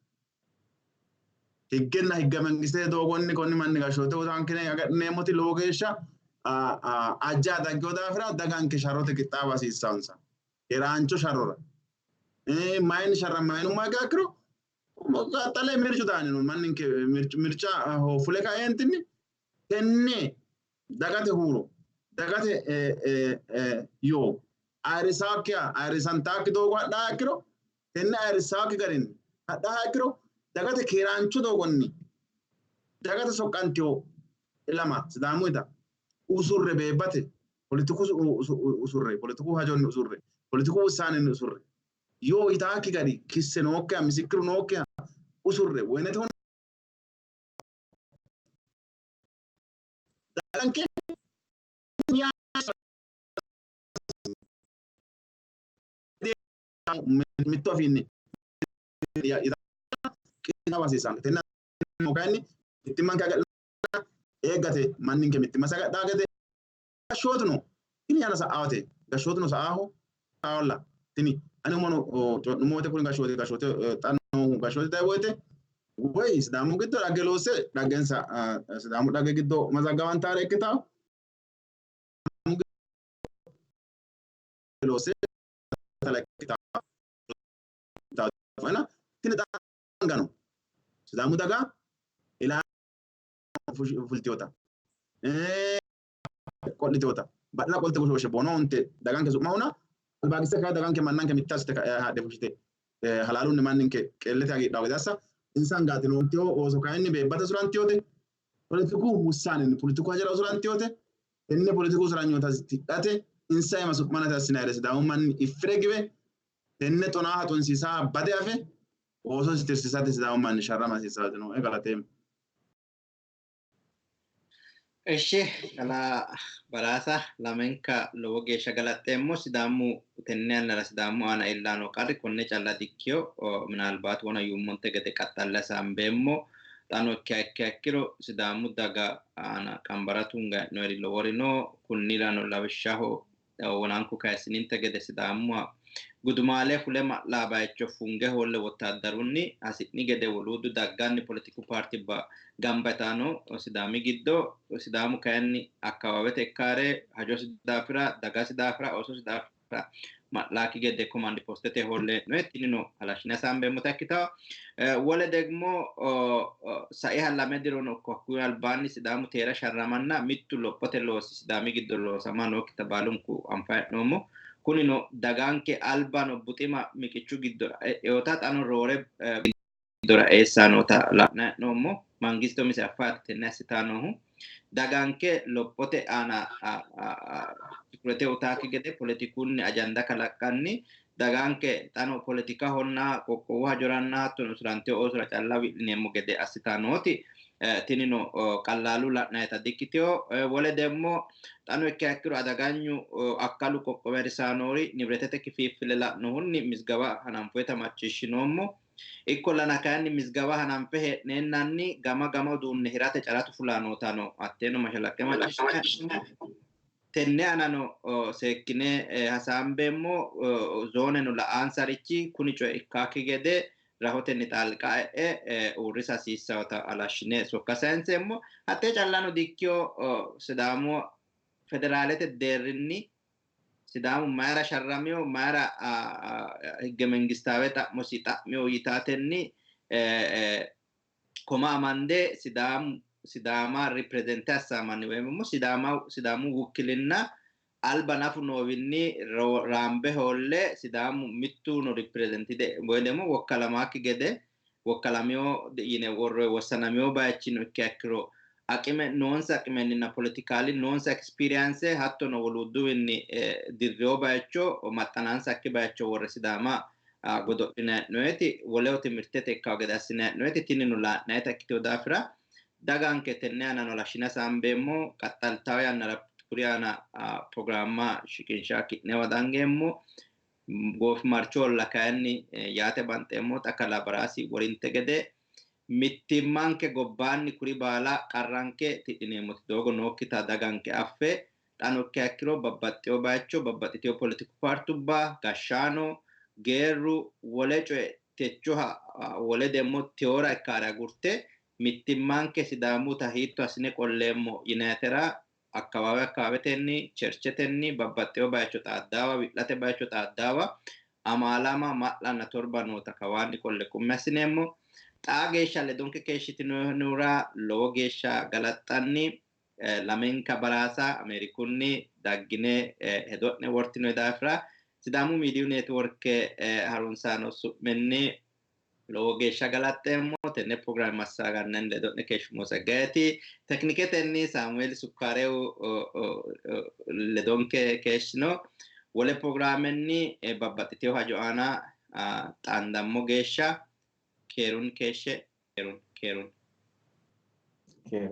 Higgenna higge mangistete doogonni konni manni gashshoote usankine agadhineemmoti lowo geeshsha ajja daggino daafira daganke sharrote qixxaawa hasiissansa. Keeraancho sharrora. Mayinni sharrammayinummo ikkiro qaxxale mircu daani no manninke mirca fule kaeentinni tenne dagate huuro dagate yoo ayirrisaakkiha ayirrisantaakki doogo hadhaa ikkiro tenne ayirrisaakki garinni hadhaa ikkiro dagate keeraancho doogonni dagate soqqantiyo ilama Sidaamuyita usurre beebbate politiku usurre politiku hajonni usurre politiku wussaaninni usurre yoo yitaakki gari kisse nookkiha misikkiru nookkiha usurre woyinete daganke mittu afiinni qixxaawa hasiissanno. Tenne kayinni mittimmanke agadhina eeggate manninke mittimma sagadhaa gede gashshootuno tini yanna sa'aate gashshootuno sa'aaho sa'aolla tini ani umono co'nummo woyte kuni gashshooti gashshoote xa noohu gashshooti dayi woyte woy Sidaamu giddo dhagge loosse dhaggensa Sidaamu dhagge giddo mazaggawantaare ikkitawo loosse tini xangano Sidaamu daga ilaa fultiyota qo'litiyota badhera qolte goshooshe boono hunte daganke su'ma huna albaagisse kayi daganke mannanke mitte assite haadhe fushshite halaalunni manninke qeellete hagiidhawo gede assa insa angaati noontiyo ooso kayinni beebbate usurantiyote poletiku wussaaninni poletiku hajara usurantiyote tenne poletiku usuranyoota tidhate insa ima su'manate assinayire Sidaamu manni iffire giwe tenne xonaaha xonsiisaa bade afe oososi tirsiisate Sidaamu manni sharrama hasiissaati nooe galateemmo. Ishi kalaa Baraasa lamenka lowo geeshsha galaxxeemmo. Sidaamu tenne yannara Sidaamu aana iillano qarri konne calla dikkino. Minaalbaati wona yuummonte gede qaxxalle hasaambeemmo. Xaano ikkiha ikkiha ikkiro Sidaamu daga aana qambara tunga hee'noyiri lowori no. Kunnirano lawishshaho wonanku kayissininte gede Sidaamuha gudumaale fule ma'laa bayicho funge hoolle wottaaddarunni hasi'ni gede woluuddu dagganni poletiku paartibba gamba yitano Sidaami giddo Sidaamu kayinni akkawaawete ikkaare hajosi daafira dagasi daafira oososi daafira ma'laaki gede komandi postete hoolle hee'noyi tinino halashshine hasaambeemmota ikkitawo. Wole degmo saiha lame dirono ikko hakkuyi albaanni Sidaamu teera sharramanna mittu lophote loosi Sidaami giddo loosama nookkita baalunku anfa hee'noommo. Kunino daganke albano buxima miqichu giddora e'eota xano roore giddora eessaa noota la'nanni hee'noommo. Mangiste umise affaati tenne assitaa noohu. Daganke lophote aana tukurete utaakki gede poletikunni ajanda kalaqqanni daganke xano poletikahonna qoqqowu hajoranna hattono usurantino oosora calla wi'lineemmo gede assitaa nooti tinino qallaalu la'nayita dikkitino. Wole demmo xano ikkiha ikkiro adaganyu akkalu qoqqowi harisaanori nibretete kifiiffile la'nohunni mizgaba hananfoyita macciishshinoommo. Ikkollana kayinni mizgaba hananfe hee'neennanni gama gama uduunne hirate caratu fulaanootano hatteeno mashalaqqe macciishshinoommo. Tenne aanano seekkine hasaambeemmo. Zooneno la'aansarichi kuni coye ikkaakki gede rahotenni xaalqa e'e uurrisa hasiissawota halashshine sokka sayinseemmo. Hattee callano dikkino Sidaamu federaalete deerrinni Sidaamu mayira sharramiyo mayira higge mengistaawe xa'mosi xa'miyo yitaatenni Koma amande Sidaamu Sidaama riprezente assamanni woyimmo Sidaama Sidaamu wukkilinna alba nafu noowinni raambe hoolle Sidaamu mittu no riprezentide woy demo wokkalamakki gede wokkalamiyo yine worroy wossanamiyo bayichino ikkiha ikkiro aqime noonsa aqimenninna politikaali noonsa experience hattono woluudduwinni dirriyo bayicho maxxanansakki bayicho worre Sidaama godo'linanni hee'noyeti woleho timirtete ikkawo gede assinanni hee'noyeti tinino la'nayita ikkitewo daafira daganke tenne aanano lashshine hasaambeemmo qaxxaltawo yannara kuri aana programma shiqinsha ki'newa dangeemmo goofimarcholla kayinni yaate banxeemmo xa kalaa Baraasi worinte gede mittimmanke gobbaanni kuri baala qarranke tidhineemmoti doogo nookkita daganke affe xano ikkiha ikkiro babbaxxewo bayicho babbaxxitewo politiku paartubba gashshaano geerru wole coye techoha wole demmo teora ikkaare agurte mittimmanke Sidaamuta hiitto assine qolleemmo yinayitera akkawaawe akkawaawetenni cherchetenni babbaxxewo bayicho xaaddaawa wi'late bayicho xaaddaawa amaalama ma'lanna torba noota kawaanni qolle qummi assineemmo. Xaa geeshsha ledonke keeshshitinohura lowo geeshsha galaxxanni lamenka baraasa Ameerikunni daggine hedo'ne wortino daafira Sidaamu Miidiyu Neetworke harunsaano su'minni lowo geeshsha galaxxeemmo. Tenne programme massagannan ledo'ne keeshshumo Tseggayeeti. Tekniketenni Saamueel Sukkarew ledonke keeshshino. Wole programenni babbaxxitewo hajo aana xaandammo geeshsha keerun keeshshe keerun keerun. Keerun.